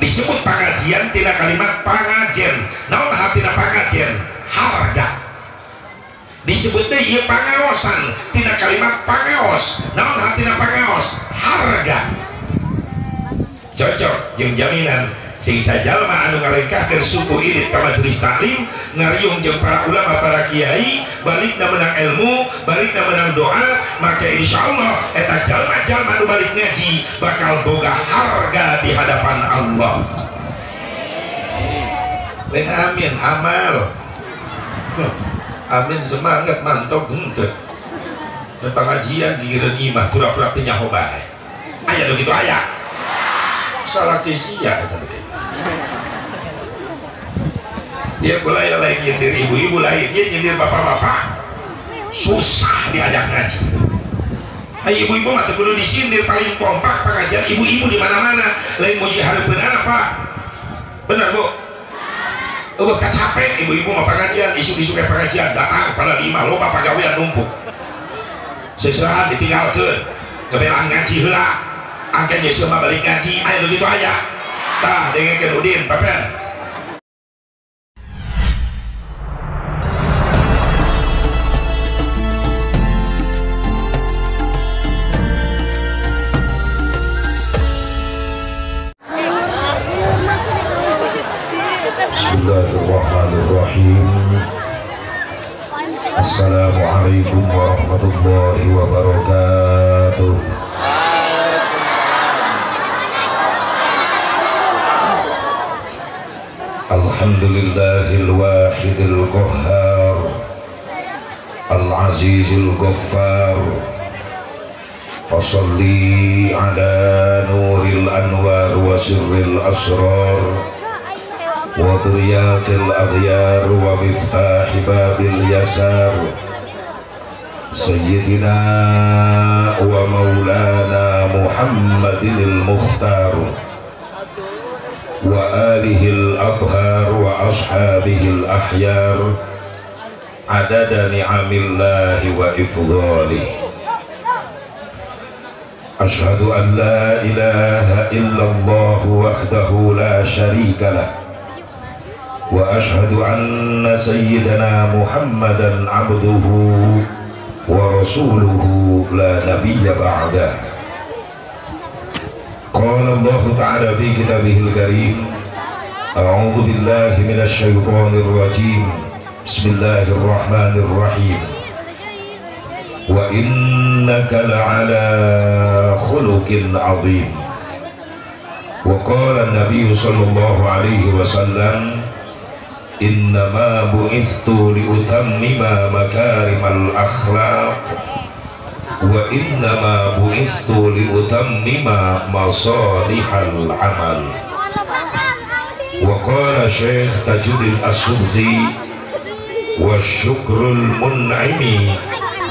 Disebut pengajian tina kalimat pangajen. Naon hartina pangajen? Harga. Disebut deui ieu pangaosan tina kalimat pangaos. Naon hartina pangaos? Harga. Cocok jeung jaminan sing sajalma anu ngalengkahkeun suku irit ka majelis taklim, ngariung jeung para ulama, para kiai, balikna menang ilmu, balikna menang doa, maka insyaallah eta jalma-jalma anu balik ngaji bakal boga harga di hadapan Allah. Lain amin amal. Amin semangat mantap henteu. Dan pengajian gigireun imah pura-pura teu nyaho bae. Aya nu kitu aya. Salah sia eta teh. Dia mulai lain nyindir ibu-ibu, lain dia nyindir bapak-bapak. Susah diajak ngaji. Ayo ibu-ibu mah teu kudu disindir, paling kompak pengajian ibu-ibu di mana-mana. Lain muji hareupeun anak, Pak. Bener, Bu? Eueuh capek ibu-ibu mah pengajian, isuk-isuk pengajian datang pada lima loba pagawean numpuk. Seserahan ditinggalkeun, ngebelaan ngaji heula. Angken geus mah balik ngaji, aya nu kitu aya. Tah dengekeun Udin, papen. Bismillahirrahmanirrahim. Assalamualaikum warahmatullahi wabarakatuh. Alhamdulillahil wahidil qahhar, al-azizil ghaffar. Wassalli ala nuril anwar wa sirril asrar wa turiyatil aghyar wa miftahi babil yasar, sayyidina wa maulana Muhammadinil mukhtar wa alihil athhar wa ashabihil ahyar adada ni'amillahi wa ifdhalih. Ashhadu an la ilaha illallah wahdahu la syarika lah wa ashhadu anna sayyidana Muhammadan abduhu wa rasuluhu la nabiyya ba'dah. Qala Allah ta'ala fi kitabihil karim, a'udzu billahi minasy syaithanir rajim, bismillahirrahmanirrahim. Wa innaka la'ala khuluqin 'azim. Wa qala an-nabiy sallallahu alaihi wasallam, innama bu'ithtu liutammima makarimal akhlaq wa innama bu'ithtu liutammima masalihal amal. Wa qala Syekh Tajuddin As-Subki, wa syukrul mun'imi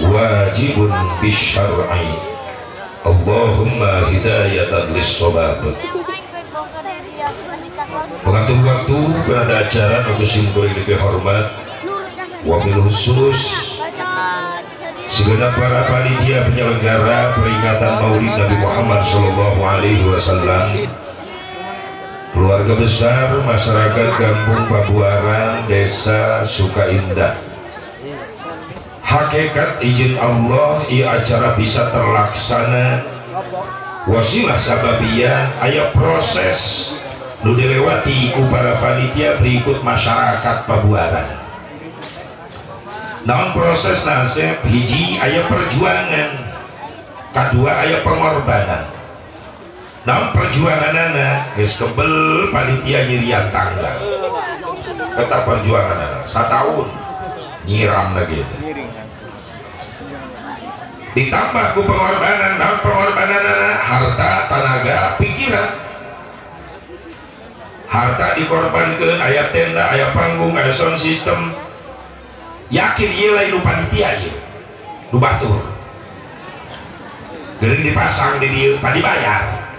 wajibun bisyar'i. Allahumma hidayatan lis-shawab. Pengatur waktu berada acara untuk simkuring dihormat wabil khusus segenap para panitia penyelenggara peringatan Maulid Nabi Muhammad Shallallahu Alaihi Wasallam, keluarga besar masyarakat Kampung Pabuaran, Desa Sukaindah. Hakikat izin Allah, ia acara bisa terlaksana. Wasilah sababiyah, ayo proses nu dilewati ku para panitia berikut masyarakat Pabuaran. Naon proses nasib hiji aya perjuangan, kedua aya pengorbanan. Naon perjuanganana geus kebel panitia nyirian tangga. Eta perjuanganana satahun nyiram lagi. Ditambah ku pengorbanan, naon pengorbananana harta, tenaga, pikiran. Harta dikorbankan, aya tenda, aya panggung, aya sound system. Yakin ieu lain nu panitia ieu, nu batur. Geuring dipasang di dieu, dibayar.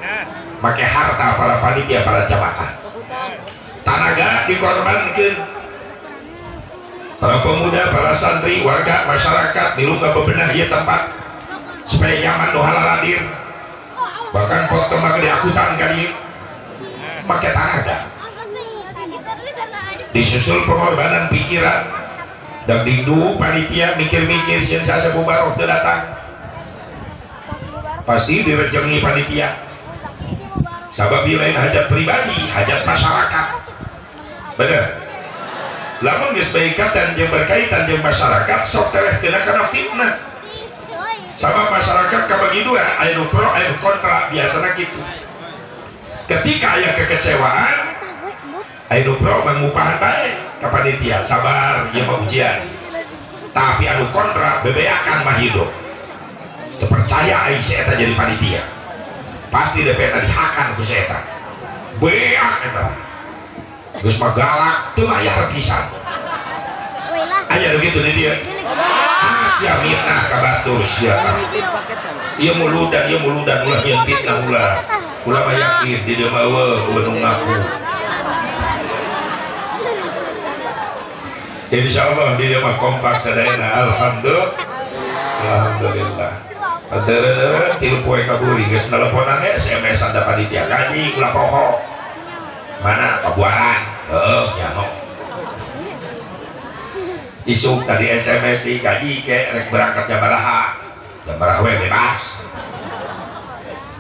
Make harta para panitia, para jamaah. Tanaga dikorbankan. Para pemuda, para santri, warga, masyarakat milu ngabebenah ieu tempat supaya nyaman nu halaladir. Bahkan pot kembang diakutan ka dieu. Make tanaga. Disusul pengorbanan pikiran. Dan dingdu panitia mikir-mikir sieun Asep Mubarok teu datang. Pasti direjengi panitia. Sabab ieu lain hajat pribadi, hajat masyarakat. Bener. Lamun geus berkaitan jeung masyarakat sok tereh kena kana fitnah. Sabab masyarakat kabagi dua, aya nu pro, aya nu kontra, biasana kitu. Ketika aya kekecewaan, aya nu pro mangupahan bae ka panitia, sabar ieu mah ujian. Tapi anu kontra bebeakan mah hidup. Teu percaya aing si eta jadi panitia. Pasti DPR dihakan ku si eta. Beak eta. Geus mah galak teu mayar pisan. Aya nu kitu di dieu. Ah sia mitnah ka batur sia. Ieu muludan ulah nyeun fitnah ulah. Ulah mah yakin di dieu mah eueuh nu ngaku. Insyaallah di dieu mah kompak sadayana alhamdulillah. Alhamdulillah. Ateureureun tilu poe kaburi geus nelponan SMS anda panitia kaji ulah poho. Mana pabuaran? Heeh, nyaho. Isuk tadi SMS di kaji ke rek berangkat jam baraha. Jam baraha we bebas.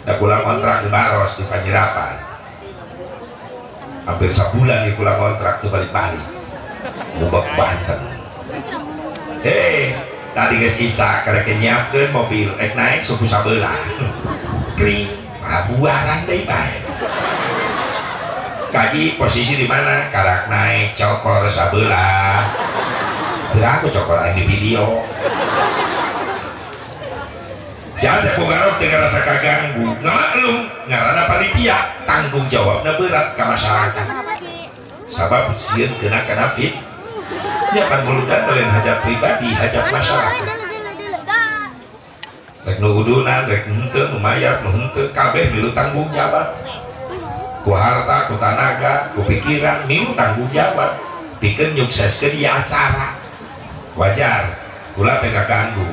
Da kula kontrak di Baros di Panyirapan. Hampir sabulan di kula kontrak tuh balik-balik. Mubak Banten. Hei, tadi geus isa karek nyiapkeun mobil rek naik suku sabelah. Kring, pabuaran deui bae. Kaji posisi di mana? Karak naik cokor sabelah. Aku cokor aing di video. Si Asep Mubarok dengan rasa kaganggu, nggak maklum, ngaranna panitia, tanggung jawabnya berat ke masyarakat. Sabab sieun kena kana fit. Nya pan muludan lain hajat pribadi, hajat masyarakat. Rek nu udunan, rek henteu, nu mayar, nu henteu, kabeh milu tanggung jawab. Ku harta, ku tanaga, ku pikiran, milu tanggung jawab. Pikeun nyukseskeun ieu acara. Wajar, kula teh kaganggu.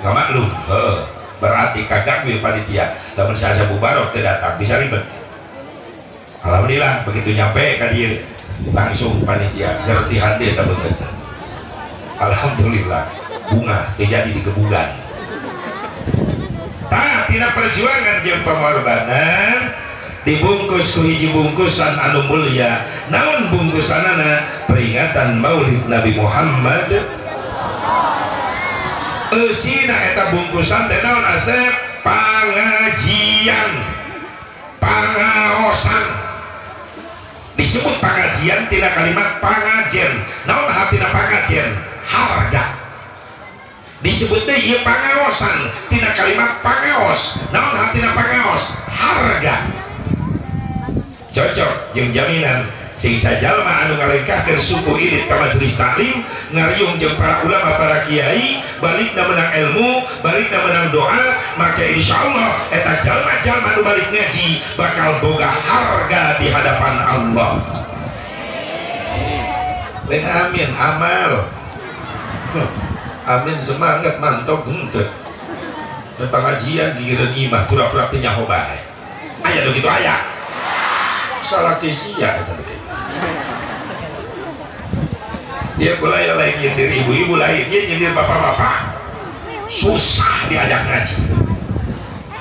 Nggak maklum, heeh. Berarti kaganggu panitia. Lamun Asep Mubarok teu datang bisa ribet. Alhamdulillah begitu nyampe ka dieu langsung panitia ngerti hati eta beungeut. Alhamdulillah bunga teu jadi digebugan. Tah tina perjuangan jeung pengorbanan dibungkus ku hiji bungkusan anu mulia. Naon bungkusanana? Peringatan Maulid Nabi Muhammad. Eusina eta bungkusan teh naon Asep? Pangajian, pangaosan. Disebut pangajian tina kalimat pangajen. Naon hartina pangajen? Harga. Disebut teh ieu pangaosan tina kalimat pangaos. Naon hartina pangaos? Harga. Cocok jeung jaminan sing sajalma anu ngalengkahkeun suku irit ka majelis taklim, ngariung jeung para ulama, para kiai, balikna menang ilmu, balikna menang doa, maka insyaallah eta jalma-jalma anu balik ngaji bakal boga harga di hadapan Allah. Lain amin amal. Amin semangat mantok henteu. Dan pengajian gigireun imah pura-pura teu nyaho bae. Aya nu kitu aya. Salah sia eta teh. Dia mulai lain nyindir ibu-ibu lain, dia nyindir bapak-bapak. Susah diajak ngaji.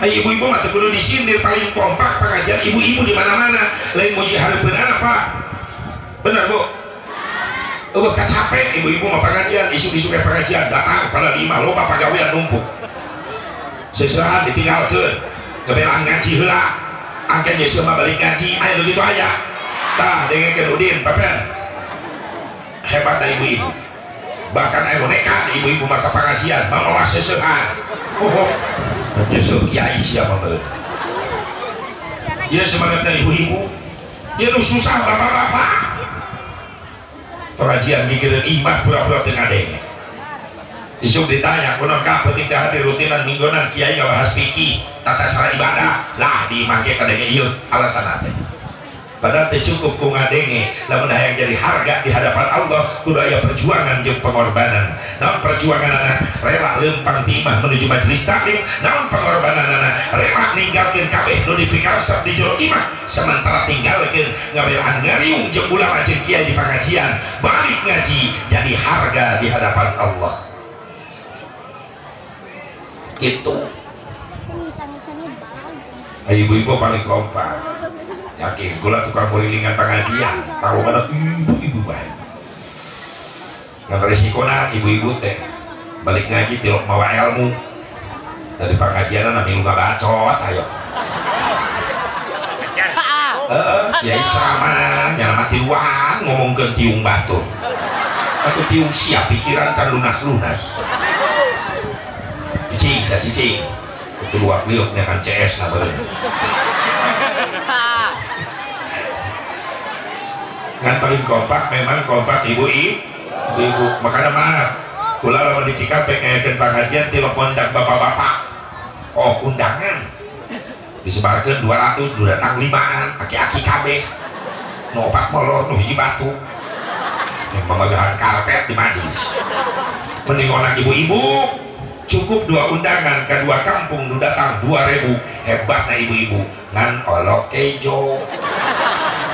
Ayo ibu-ibu mah teu kudu disindir, paling kompak pengajian ibu-ibu di mana-mana. Lain muji hareupeun anak, Pak. Bener, Bu? Eueuh capek ibu-ibu mah pengajian, isuk-isuk pengajian datang pada lima loba pagawean numpuk. Sesahan ditinggalkeun, gebelaan ngaji heula. Angken geus mah balik ngaji, aya nu kitu aya. Tah dengekeun Udin, papen. Hebat ibu-ibu, bahkan ayo nekat ibu-ibu maka pengajian mamawa sesehan. Oh, nyesel kiai siapa meureun. Ieu semangatna ibu-ibu, ieu nu susah bapak-bapak. Pengajian mikirin imah pura-pura teu ngadenge. Isuk ditanya, kunaon ka penting teh hadir rutinan minggunan kiai ngabahas fikih, tata cara ibadah. Lah di imah ge kadenge ieu alasan teh. Padahal teh cukup ku ngadenge, lamun hayang jadi harga di hadapan Allah kudu aya perjuangan jeung pengorbanan. Naon perjuanganana? Rela leumpang ti imah menuju majelis taklim. Naon pengorbananana? Rela ninggalkeun kabeh nu dipikaresep di jero imah sementara tinggalkeun dikorbankeun ngabelaan ngariung jeung ulama jeung kiai di pengajian, balik ngaji jadi harga di hadapan Allah. Itu ibu-ibu paling kompak. Yakin kula tukang burilingan pengajian, tahu mana ibu-ibu bae. Yang resikona ibu-ibu teh balik ngaji tilok mawa ilmu dari pengajian nami lu ngabacot ayo. Kiai ceramah nyala tiluan ngomongkeun tiung batur. Atau tiung siap pikiran can lunas-lunas. Cicing, cicing. Itu luak liuk nya kan CS na beureum. Kan paling kompak memang kompak ibu-ibu. Makanya maaf, kula lamun di Cikampek ngayakeun pengajian tilok kondak bapak-bapak. Oh, undangan. Disebarkeun 200, nu datang 5-an, aki-aki kabeh. Nu opat molor, nu hiji batu. Yang mamagahan karpet di majelis. Mending onak ibu-ibu cukup 2 undangan ke 2 kampung nu datang 2000. Hebatna ibu-ibu ngan olok kejo.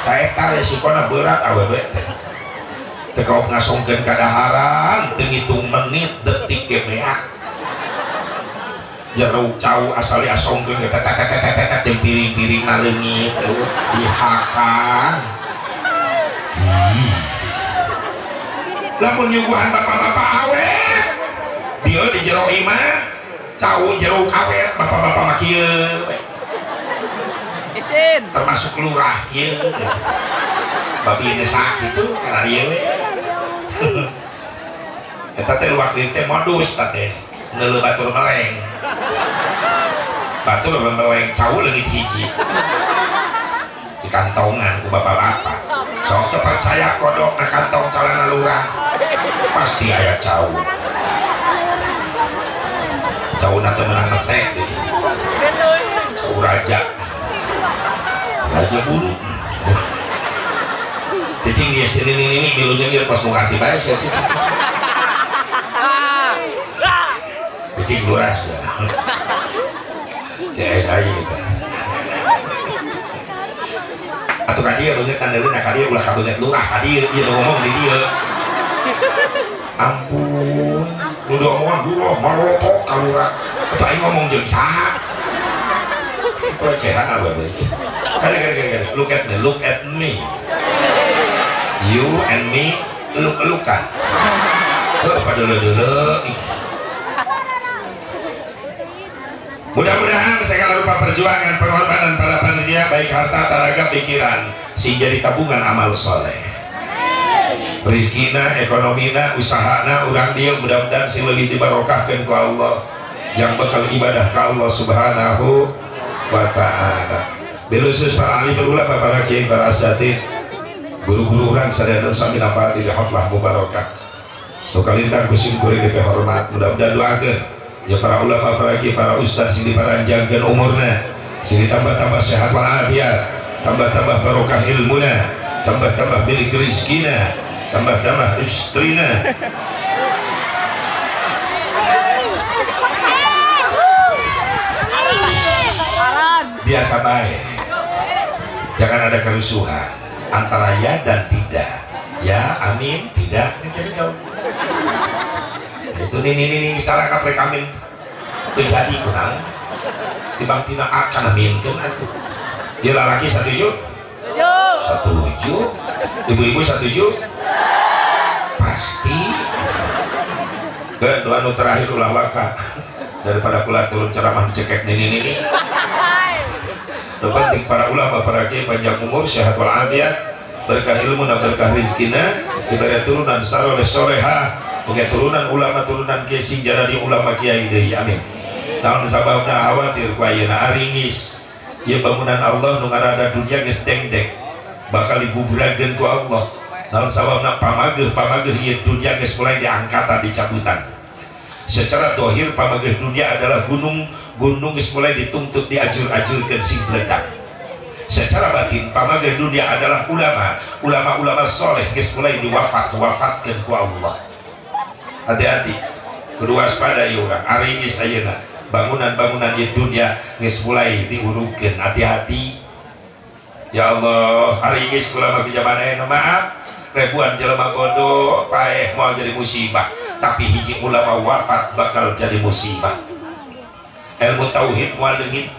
Eta resikona berat awewe teh. Teu kaop ngasongkeun kadaharan teu ngitung menit detik ge meak. Jeruk cau asal diasongkeun ge tetetetetet jeung piring-piring leungit dihakan. Lamun nyuguhan bapak-bapak awet dieu di jero imah cau jeruk awet bapak-bapak mah kieu. Isin termasuk lurah kieu. Babi nesak gitu karena dieu we. Eta teh luak dieu teh modus ta teh neuleuh batur meleng. Batur meleng cau leungit hiji. Di kantongan ku bapak-bapak. Sok teu percaya kodok na kantong calana lurah. Pasti aya cau. Cau na teu meunang nesek gitu. Cau raja. Raja buru. Cicing dia sini ini milunya dia pas ngarti bae sia cicing. Cicing lurah sia. CS aja gitu. Atuh ka dieu beungeut tandeuleuna ka dieu ulah ka beungeut lurah ka dieu ieu ngomong di dieu. Ampun, nu diomongan lurah marotok ka lurah. Atuh aing ngomong jeung saha? Pelecehan awewe. Kare. Look at me, look at me. You and me luk-lukan. Heuh padeuleu-deuleu. Mudah-mudahan segala rupa perjuangan, pengorbanan para panitia baik harta, tenaga, pikiran sing jadi tabungan amal soleh. Rizkina, ekonomina, usahana urang dieu mudah-mudahan sing leuwih dibarokahkeun ku Allah. Yang bakal ibadah ka Allah Subhanahu wa ta'ala. Bilusus para ahli ulama, para kiai, para asatid, guru-guru urang sadayana sami napa di haflah mubarakah. Nu kalintang ku sim kuring dipihormat, mudah-mudahan doakeun ya para ulama, para kiai, para ustaz sing diparanjangkeun umurna, sing ditambah-tambah sehat walafiat, tambah-tambah barokah ilmuna, tambah-tambah milik rezekina, tambah-tambah istrina. Biasa baik, jangan ada kerusuhan antara ya dan tidak. Ya amin, tidak jadi jauh. Itu nih salah kaprek amin terjadi kurang tibang tina akan aminkeun atuh. Dia laki setuju? Setuju. Ibu-ibu setuju? Pasti. Kedua nu terakhir ulah waka daripada kula turun ceramah dicekek nini. Nu penting para ulama, para kiai panjang umur, sehat walafiat, berkah ilmu dan berkah rezekina, diberi turunan saleh soleha, muga turunan ulama turunan kiai sing jadi ulama kiai deui, amin. Naon sababna khawatir ku ayeuna aringis ieu bangunan Allah nu ngarada dunya geus dengdek bakal digubrakeun ku Allah. Naon sababna pamageuh ieu dunya geus mulai diangkatan dicabutan. Secara dohir pamageuh dunia adalah gunung geus mulai dituntut diajur-ajurkeun sing bledak. Secara batin pamageuh dunia adalah ulama soleh geus mulai diwafat-wafatkeun ku Allah. Hati-hati, kudu waspada ieu urang. Aringis ayeuna bangunan-bangunan di dunia geus mulai diurugkeun. Hati-hati. Ya Allah, hari ini sekolah bagi zaman anu maaf, ribuan jelema bodoh paeh moal jadi musibah, tapi hiji ulama wafat bakal jadi musibah. Ilmu tauhid moal leungit,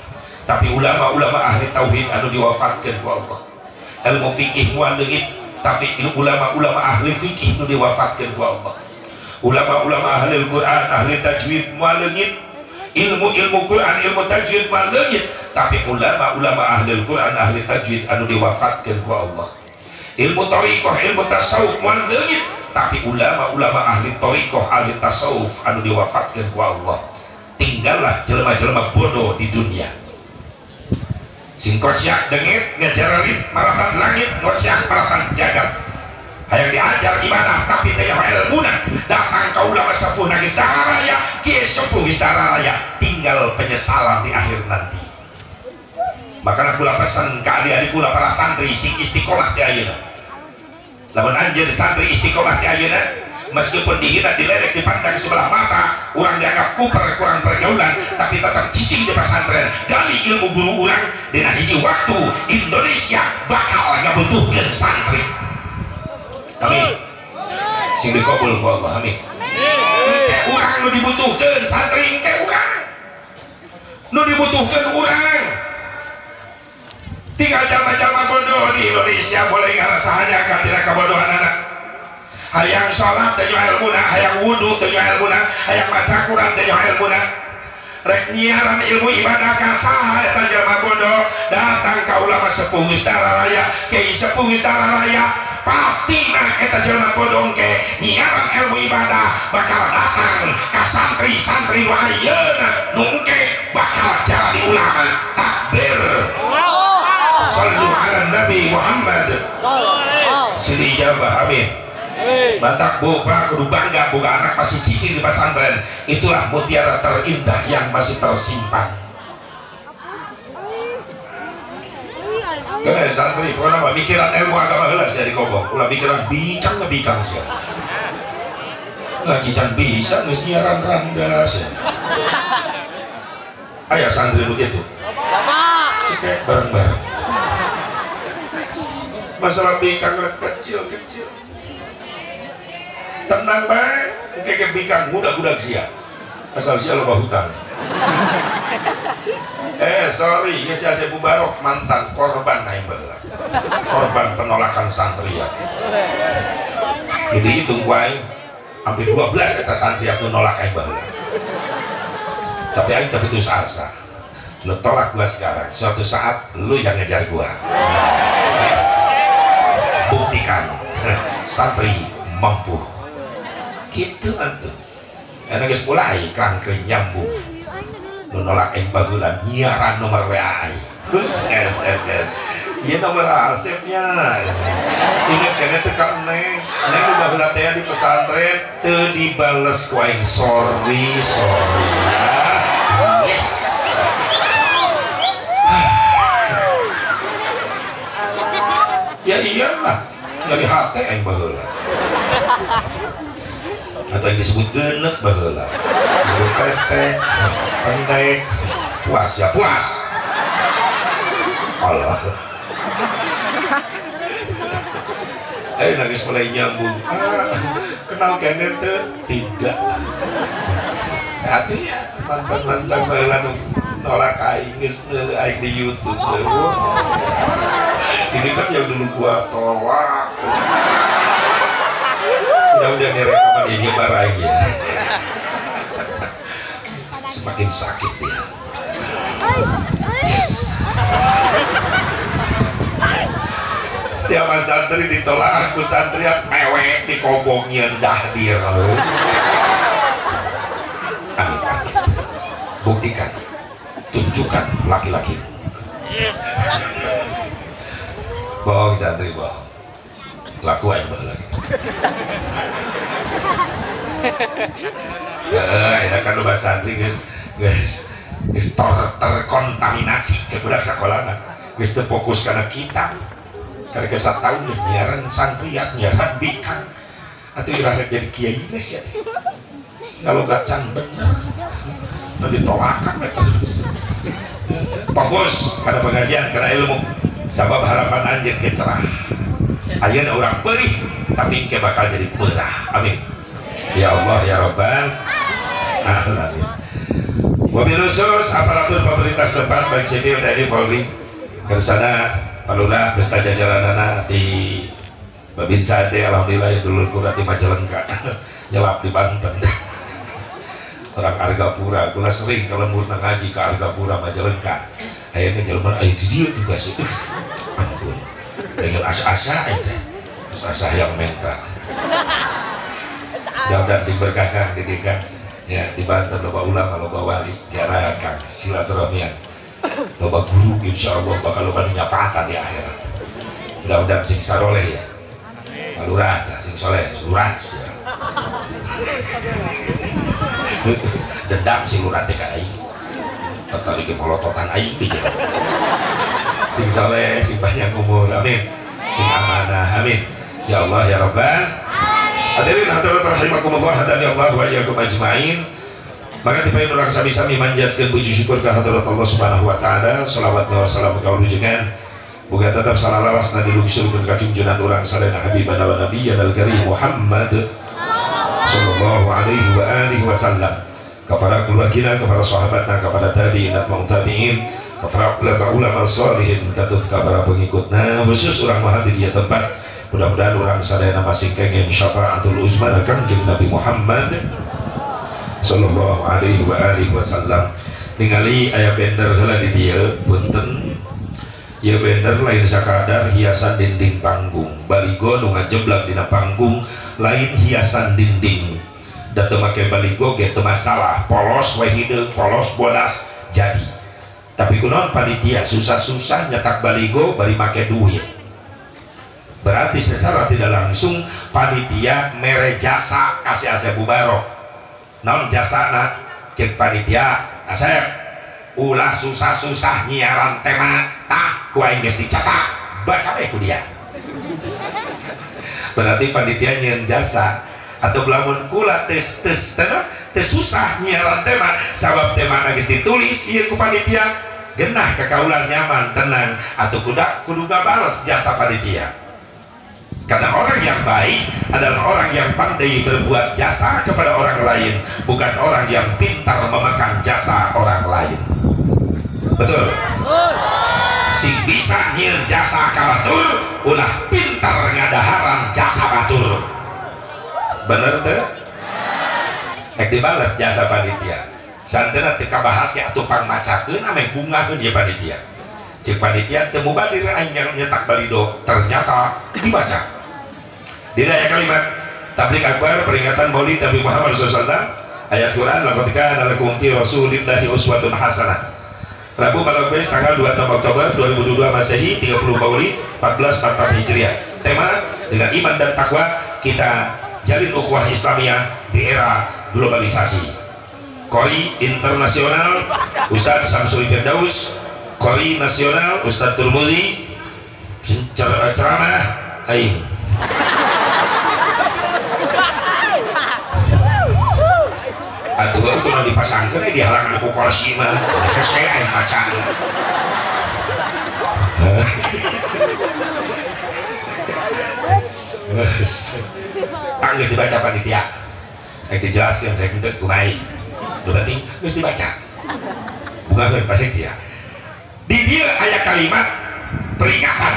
tapi ulama-ulama ahli tauhid anu diwafatkeun ku Allah. Ilmu fikih moal leungit, tapi ulama-ulama ahli fikih nu diwafatkeun ku Allah. Ulama-ulama ahli Al-Qur'an, ahli tajwid moal leungit, ilmu-ilmu Quran, ilmu tajwid moal leungit, tapi ulama-ulama ahli Al-Quran, ahli tajwid anu diwafatkeun ku Allah. Ilmu thariqah, ilmu tasawuf moal leungit, tapi ulama-ulama ahli thariqah, ahli tasawuf anu diwafatkeun ku Allah. Tinggallah jelema-jelema bodoh di dunia. Sing kocak dengit ngajaralit maratan langit, ngocak maratan jagat. Hayang diajar ibadah tapi teu ilmuna, datang ka ulama sepuh geus daraya, kieu sepuh geus daraya, tinggal penyesalan di akhir nanti. Makana kula pesan ka adik-adik kula para santri sing istiqomah di ayeuna. Lamun anjeun santri istiqomah di ayeuna, meskipun dihina, diledek, dipandang sebelah mata, urang dianggap kuper, kurang pergaulan, tapi tetap cicing di pesantren, gali ilmu guru urang, dina hiji waktu Indonesia bakal ngabutuhkeun santri. Amin. Sing dikabul ku Allah, amin. Engke urang nu dibutuhkeun santri, engke urang nu dibutuhkeun urang. Tinggal jalma-jalma bodoh di Indonesia boleh ngarasahannya ka kabodohan anak. Hayang sholat teu nyaho ilmuna, hayang wudu teu nyaho ilmuna, hayang maca Quran teu nyaho ilmuna, rek nyiaran ilmu ibadah ka saha eta jalma bodoh. Datang ka ulama sepuh geus dararaya, kiai sepuh geus dararaya, pastina eta jelema bodoh ke nyiaran ilmu ibadah bakal datang ka santri-santri nu ayeuna nu engke bakal jadi ulama. Takbir. Sallu ala Nabi Muhammad. Sini ijabah, amin. Batak boba kudu bangga boga anak masih cicing di pesantren. Itulah mutiara terindah yang masih tersimpan. Karena santri, pokoknya mah mikiran ilmu agama heula sia dikobong. Ulah mikiran bikang ngebikang sia. Ngaji can bisa geus nyiaran randa sia. Aya santri begitu. Cekek bareng-bareng. Masalah bikang kecil-kecil. Tenang bae, engke bikang budak-budak sia. Asal sia loba hutang. Sorry, ya si Asep Mubarok mantan korban aing baheula. Korban penolakan santri ya. Jadi hitung ku aing hampir 12 eta santri anu nolak aing baheula. Tapi aing teu putus asa. Lu tolak gua sekarang, suatu saat lu yang ngejar gua. Yes. Buktikan santri mampu. Gitu atuh. Eta geus mulai krangkring nyambung. Nu nolak aing baheula nyiaran nomor WA aing. S S S. Ieu nomor Asepnya. Ingat kene teh ka Neng. Neng nu baheula teh di pesantren teu dibales ku aing. Sorry, sorry. Yes. Ya iyalah, nyari hate aing baheula. Atau yang disebut genek baheula, disebut pesek, pendek, puas ya puas. Allah. Nangis mulai nyambung. Kenal kene teu? Tidak. Artinya mantan-mantan baheula nu nolak aing geus aing di YouTube. Ini kan yang dulu gua tolak. Udah rekaman ini nyebar lagi. Semakin sakit dia. Yes. Siapa santri ditolak aku santri mewek dikobongnya dah dia. Amin, amin. Buktikan, tunjukkan laki-laki. Yes. Bohong santri bohong. Lakuan lagi. Ya, kan loba santri guys, guys, guys terkontaminasi cebudak sekolah, guys terfokus karena kitab. Karena kesat tahun geus nyiaran santriat, nyiaran bikang, atau iraha jadi kiai geus ya. Kalau gacan bener, nu ditolakan we terus. Fokus pada pengajian, karena ilmu. Sabab harapan anjeun ge cerah. Ayeuna urang perih tapi engke bakal jadi perah. Amin. Ya Allah ya Rabbal alamin. Wabil khusus aparatur pemerintah setempat baik sipil TNI Polri kersana palurah beserta jajaranana di Babinsa teh alhamdulillah ya dulur kula di Majalengka nyelap di Banten. Orang Argapura kula sering kalau murna ngaji ke Argapura Majalengka. Ayeuna jelema aya di dieu tugas. Ampun. Pengen asa-asa eta. Asa-asa yang menta. Mudah-mudahan sing berkah Kang didikan. Ya di Banten loba ulama loba wali jarang Kang silaturahmian. Loba guru insyaallah bakal loba nyapaatan di akhirat. Mudah-mudahan sing saroleh ya. Palurah sing soleh, lurah ya. Dendam si lurah teh ka aing. Tertarik ke polototan aing di jalan. Sing soleh, sing banyak umur, amin. Sing amanah, amin. Ya Allah ya Rabbal. Hadirin hadirat rahimakumullah hadani Allah wa iyyakum ajmain. Maka tipain urang sami-sami manjatkeun puji syukur ka hadirat Allah Subhanahu wa taala. Salawat wa salam ka wujudan. Boga tetap salalawas na dilungsurkeun ka junjunan urang sadayana habibana wa nabiyyana al-karim Muhammad sallallahu alaihi wa alihi wasallam. Kepada keluargina, kepada sahabatna, kepada tabi'in dan tabi'in, kepada ulama sholihin, katut kepada pengikutna, khusus urang hadir di tempat. Mudah-mudahan urang sadayana masing kenging syafaatul uzma Kangjeng Nabi Muhammad sallallahu alaihi wa alihi wasallam. Ningali aya bender heula di dieu punten. Ieu bender lain sakadar hiasan dinding panggung. Baligo nu ngajeblak dina panggung lain hiasan dinding. Da teu make baligo ge teu masalah, polos we hideung, polos bodas jadi. Tapi kunaon panitia susah-susah nyetak baligo bari make duit. Berarti secara tidak langsung panitia mere jasa kasih Asep Mubarok. Naon jasana cek panitia Asep ulah susah-susah nyiaran tema tah ku aing geus dicetak baca we ku dia. Berarti panitia nyieun jasa atau lamun kula tes tes tes susah nyiaran tema sabab tema geus ditulis ieu ku panitia genah kakaulan nyaman tenang atau kudu bales jasa panitia. Karena orang yang baik adalah orang yang pandai berbuat jasa kepada orang lain, bukan orang yang pintar memakan jasa orang lain. Betul? Sing bisa nyieun jasa ka batur, ulah pintar ngadaharan jasa batur. Bener teu? Ek dibales jasa panitia. Santena teu kabahas ge atuh pangmacakeun ameh bungaheun ieu panitia. Cek panitia teu mubadir aing nyetak balido, ternyata dibaca. Di ayat kalimat tabligh akbar peringatan Maulid Nabi Muhammad SAW, ayat Quran laqad kana lakum fi rasulillahi uswatun hasanah. Rabu malam Kamis tanggal 26 Oktober 2022 Masehi 30 Maulid 1444 Hijriah. Tema dengan iman dan takwa kita jalin ukhuwah Islamiyah di era globalisasi. Qori internasional Ustaz Samsuri Firdaus, Qori nasional Ustaz Turmuzi, ceramah aing. Atuh kudu dipasangkeun di halangan ku kursi mah hese aing maca. Tang geus dibaca panitia. Rek dijelaskeun rek henteu kumaha. Nu penting geus dibaca. Bungaheun panitia. Di dieu aya kalimat peringatan.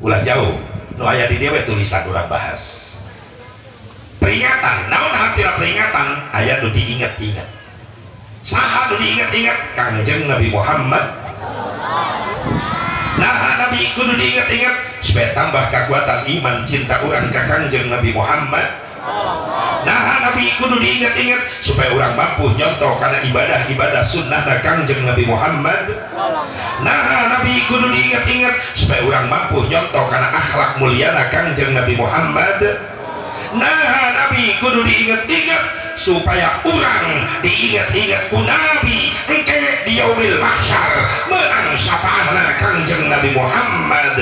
Ulah jauh, nu aya di dieu we tulisan urang bahas. Peringatan, naon hartina peringatan? Aya nu diinget-inget. Saha nu diinget-inget? Kangjeng Nabi Muhammad. Nah, Nabi kudu diinget-inget supaya tambah kekuatan iman cinta urang ka Kangjeng Nabi Muhammad. Nah, Nabi kudu diinget-inget supaya urang mampu nyontoh karena ibadah-ibadah sunnah Kangjeng Nabi Muhammad. Nah, Nabi kudu diinget-inget supaya urang mampu nyontoh karena akhlak mulia Kangjeng Nabi Muhammad. Nah, Nabi kudu diinget-inget supaya urang diinget-inget ku Nabi engke di yaumil mahsyar menang syafaatna Kangjeng Nabi Muhammad.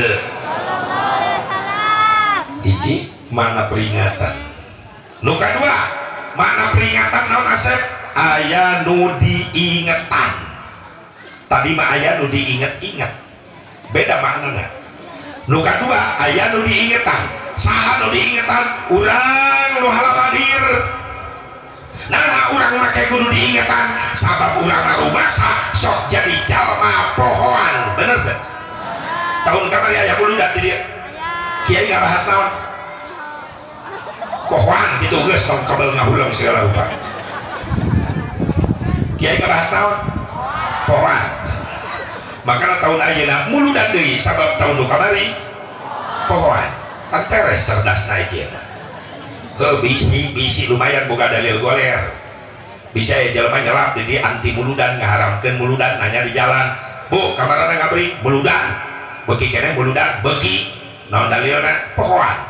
Hiji makna peringatan. Nu kadua makna peringatan naon Asep? Aya nu diingetan. Tadi mah aya nu diinget-inget. Beda maknana. Nu kadua aya nu diingetan. Saha nu diingetan? Urang nu halabadir. Nah, urang make kudu diingetan sabab urang ngarumasa sok jadi jalma pohoan. Bener teu? Tahun kamari aya muludan di dieu. Kiai ngabahas naon? Pohoan kitu geus tong kabel ngahuleng segala rupa. Kiai ngabahas naon? Pohoan. Makana tahun ayeuna muludan deui sabab tahun nu kamari pohoan. Kan tereh cerdasna ieu mah. Heuh bisi lumayan boga dalil goler. Bisa ya jelema nyelap jadi anti muludan ngaharamkeun muludan nanya di jalan. Bu, kamarana ngabri muludan. Beuki keneh muludan, beuki naon dalilna? Pohoan.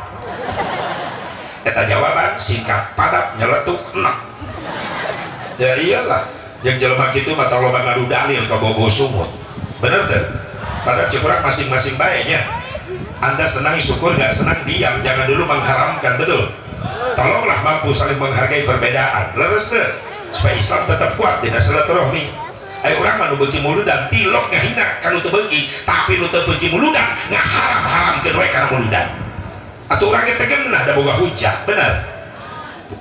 Eta jawaban singkat padat nyeletuk enak. Ya iyalah, jeung jelema kitu mah tong loba ngadu dalil ka bobo sungut. Bener teu? Padahal cukurang masing-masing bae nya. Anda senang syukur, nggak senang diam, jangan dulu mengharamkan, betul? Tolonglah mampu saling menghargai perbedaan, leres teu? Supaya Islam tetap kuat dina silaturahmi. Ayo urang mah nu beuki muludan tilok ngahina ka nu teu beuki, tapi nu teu beuki muludan ngaharam-haramkeun we kana muludan. Atuh urang teh geunah da boga hujah, bener?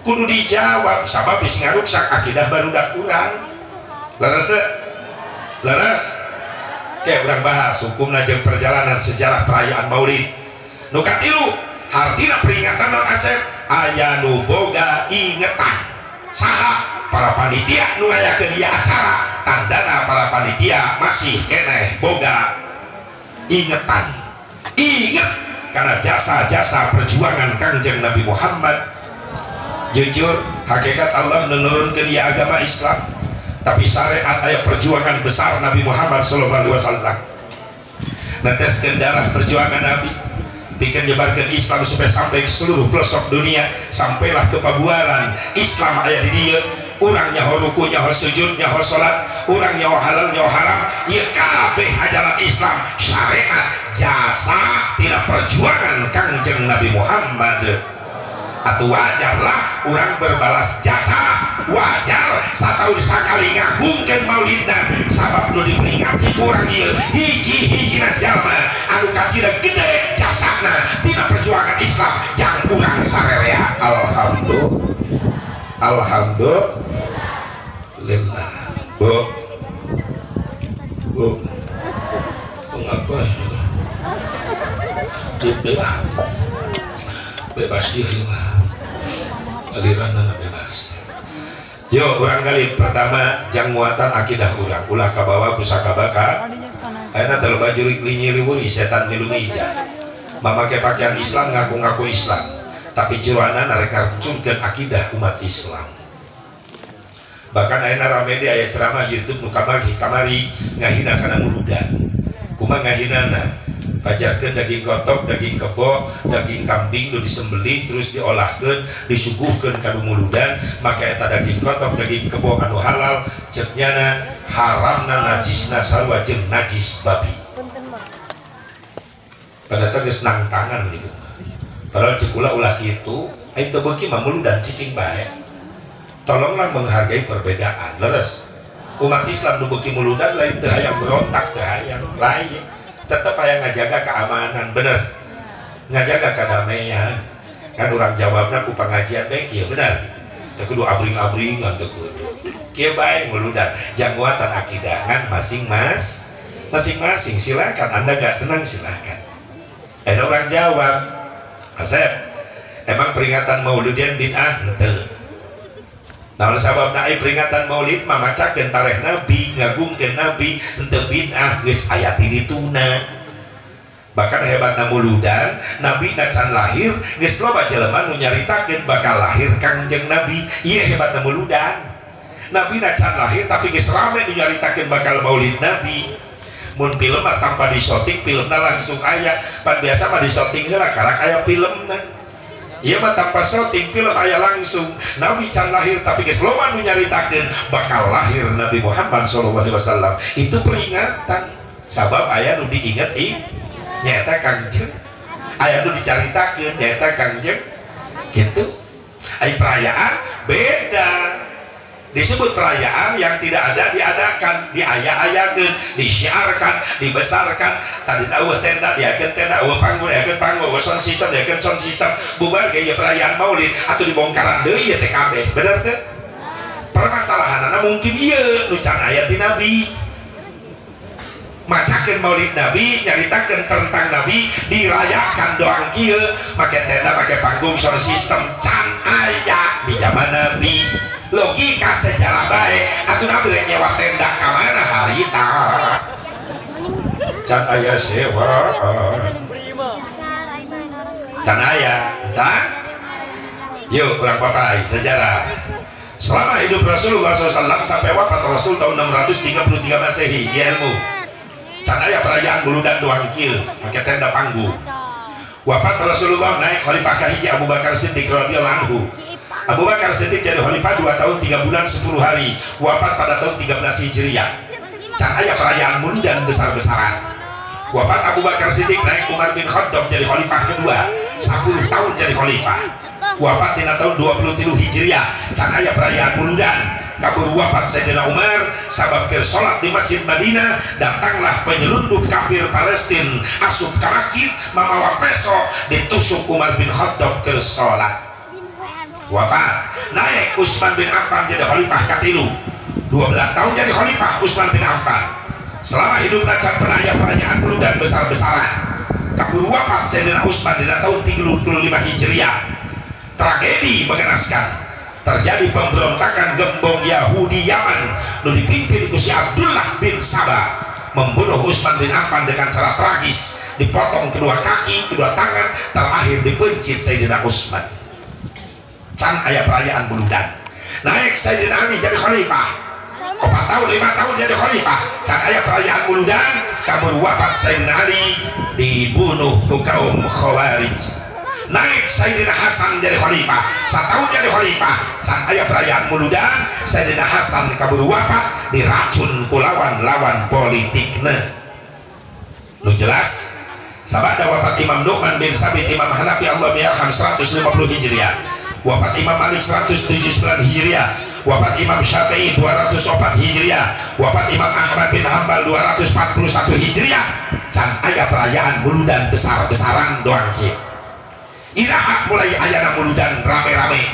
Kudu dijawab sabab geus ngaruksak akidah barudak urang. Leres teu? Leres? Oke, urang bahas hukumna jeung perjalanan sejarah perayaan Maulid. Nu katilu, hartina peringatan non Asep aya nu boga ingetan. Saha? Para panitia nu ngayakeun ieu acara, tandana para panitia masih keneh boga ingetan. Inget karena jasa-jasa perjuangan Kangjeng Nabi Muhammad. Jujur, hakikat Allah menurunkan ieu agama Islam, tapi syariat aya perjuangan besar Nabi Muhammad sallallahu alaihi wasallam. Neteskeun darah perjuangan Nabi, bikin nyebarkan Islam supaya sampai ke seluruh pelosok dunia, sampailah ke Pabuaran. Islam aya di dieu, urang nyaho ruku, nyaho sujud, nyaho salat, urang nyaho halal, nyaho haram, ieu kabeh ajaran Islam, syariat jasa tina perjuangan Kangjeng Nabi Muhammad. Atau wajarlah orang berbalas jasa, wajar satahun sakali ngagungkeun maulidna sabab nu diperingati ku urang ieu hiji-hijina jalma anu kacida gede jasana tina perjuangan Islam jang urang sarerea. Alhamdulillah, alhamdulillah. Bu, bu, mengapa bebas diri lah, aliran anak bebas. Yo, urang kali pertama jang muatan akidah urang ulah kabawa pusaka baka. Ayeuna teh loba jurik linyiriwuri setan milu mija. Mamakai pakaian Islam ngaku-ngaku Islam, tapi jeroana narek ngancurkeun akidah umat Islam. Bahkan ayeuna rame di aya ceramah YouTube nu kamari kamari ngahina kana muludan. Kumaha ngahinana? Ajarkeun daging kotok, daging kebo, daging kambing nu disembelih terus diolahkeun, disuguhkeun ka nu muludan, maka eta daging kotok, daging kebo anu halal ceuk nyana haramna najisna sarua jeung najis babi. Padahal geus nangtangan gitu. Padahal ceuk ulah ulah kitu, ai teu beuki mah muludan cicing bae. Tolonglah menghargai perbedaan, leres. Umat Islam nu beuki muludan lain teu hayang berontak, teu hayang lain. Tetap aya ngajaga keamanan, bener, ngajaga kedamaian. Kan orang jawabna ku pengajian bae kieu, bener. Teu kudu abring-abringan, teu kudu. Kieu bae muludan, jang muatan akidah ngan masing-masing. Silakan, Anda gak senang silakan. Ada orang jawab, Asep, emang peringatan Maulidian bid'ah henteu. Nah, sababna ai peringatan Maulid mah macakeun tareh Nabi, ngagungkeun Nabi, henteu bid'ah geus aya ti dituna. Bahkan hebatna muludan, Nabi can lahir geus loba jelema nu nyaritakeun bakal lahir Kangjeng Nabi. Ieu hebatna muludan. Nabi can lahir tapi geus rame nu nyaritakeun bakal Maulid Nabi. Mun film mah tanpa disoting, filmna langsung aya. Pan biasa mah disoting heula karak aya filmna. Ieu mah tanpa syuting film aya langsung. Nabi can lahir tapi geus loba nu nyaritakeun bakal lahir Nabi Muhammad sallallahu alaihi wasallam. Itu peringatan sabab aya nu diinget nyaeta Kangjeng, aya nu dicaritakeun nyaeta Kangjeng gitu. Ai perayaan beda. Disebut perayaan yang tidak ada diadakan, diaya-ayakeun, disiarkan, dibesarkan. Tadi eueuh tenda, diakeun tenda, eueuh panggung, diakeun panggung, eueuh sound system, diakeun sound system. Bubar ge ieu perayaan Maulid atuh dibongkaran deui ieu teh kabeh. Bener teu? Permasalahanana mungkin ieu nu can aya ti Nabi. Macakeun Maulid Nabi, nyaritakeun tentang Nabi, dirayakan doang ieu, make tenda, make panggung, sound system can aya di zaman Nabi. Logika sejarah baik atuh Nabi rek nyewa tenda ka mana harita can aya sewaan can aya can. Yuk urang papai sejarah selama hidup Rasulullah SAW sampai wafat Rasul tahun 633 Masehi. Ya ilmu can aya perayaan muludan doang kieu make tenda panggung. Wafat Rasulullah naik khalifah kahiji Abu Bakar Siddiq radhiyallahu anhu. Abu Bakar Siddiq jadi khalifah 2 tahun 3 bulan 10 hari, wafat pada tahun 13 Hijriah. Can aya perayaan muludan besar-besaran. Wafat Abu Bakar Siddiq naik Umar bin Khattab jadi khalifah kedua, 10 tahun jadi khalifah. Wafat dina tahun 23 Hijriah. Can aya perayaan muludan. Kabur wafat Sayyidina Umar sabab keur salat di Masjid Madinah, datanglah penyelundup kafir Palestina asup ka masjid mamawa peso, ditusuk Umar bin Khattab keur salat. Wafat naik Utsman bin Affan jadi khalifah katilu, 12 tahun jadi khalifah Utsman bin Affan. Selama hidupnya can pernah aya perayaan muludan besar-besaran. Kabur wafat Sayyidina Utsman dina tahun 35 Hijriah. Tragedi mengenaskan terjadi, pemberontakan gembong Yahudi Yaman nu dipimpin ku si Abdullah bin Sabah, membunuh Utsman bin Affan dengan cara tragis, dipotong kedua kaki, kedua tangan, terakhir dipencit Sayyidina Utsman. Can aya perayaan muludan. Naik Sayyidina Ali jadi khalifah, 4 tahun 5 tahun jadi khalifah. Can aya perayaan muludan. Kabur wafat Sayyidina Ali dibunuh ku kaum Khawarij. Naik Sayyidina Hasan jadi khalifah, 1 tahun jadi khalifah. Can aya perayaan muludan. Sayyidina Hasan kabur wafat diracun ku lawan-lawan politikna. Nu jelas sabada wafat Imam Nu'man bin Sabit Imam Hanafi Allah yarham 150 Hijriah. Wafat Imam Malik 179 Hijriah. Wafat Imam Syafi'i 204 Hijriah. Wafat Imam Ahmad bin Hanbal 241 Hijriah. Can aya perayaan muludan besar-besaran doang kieu. Iraha mulai ayana muludan rame-rame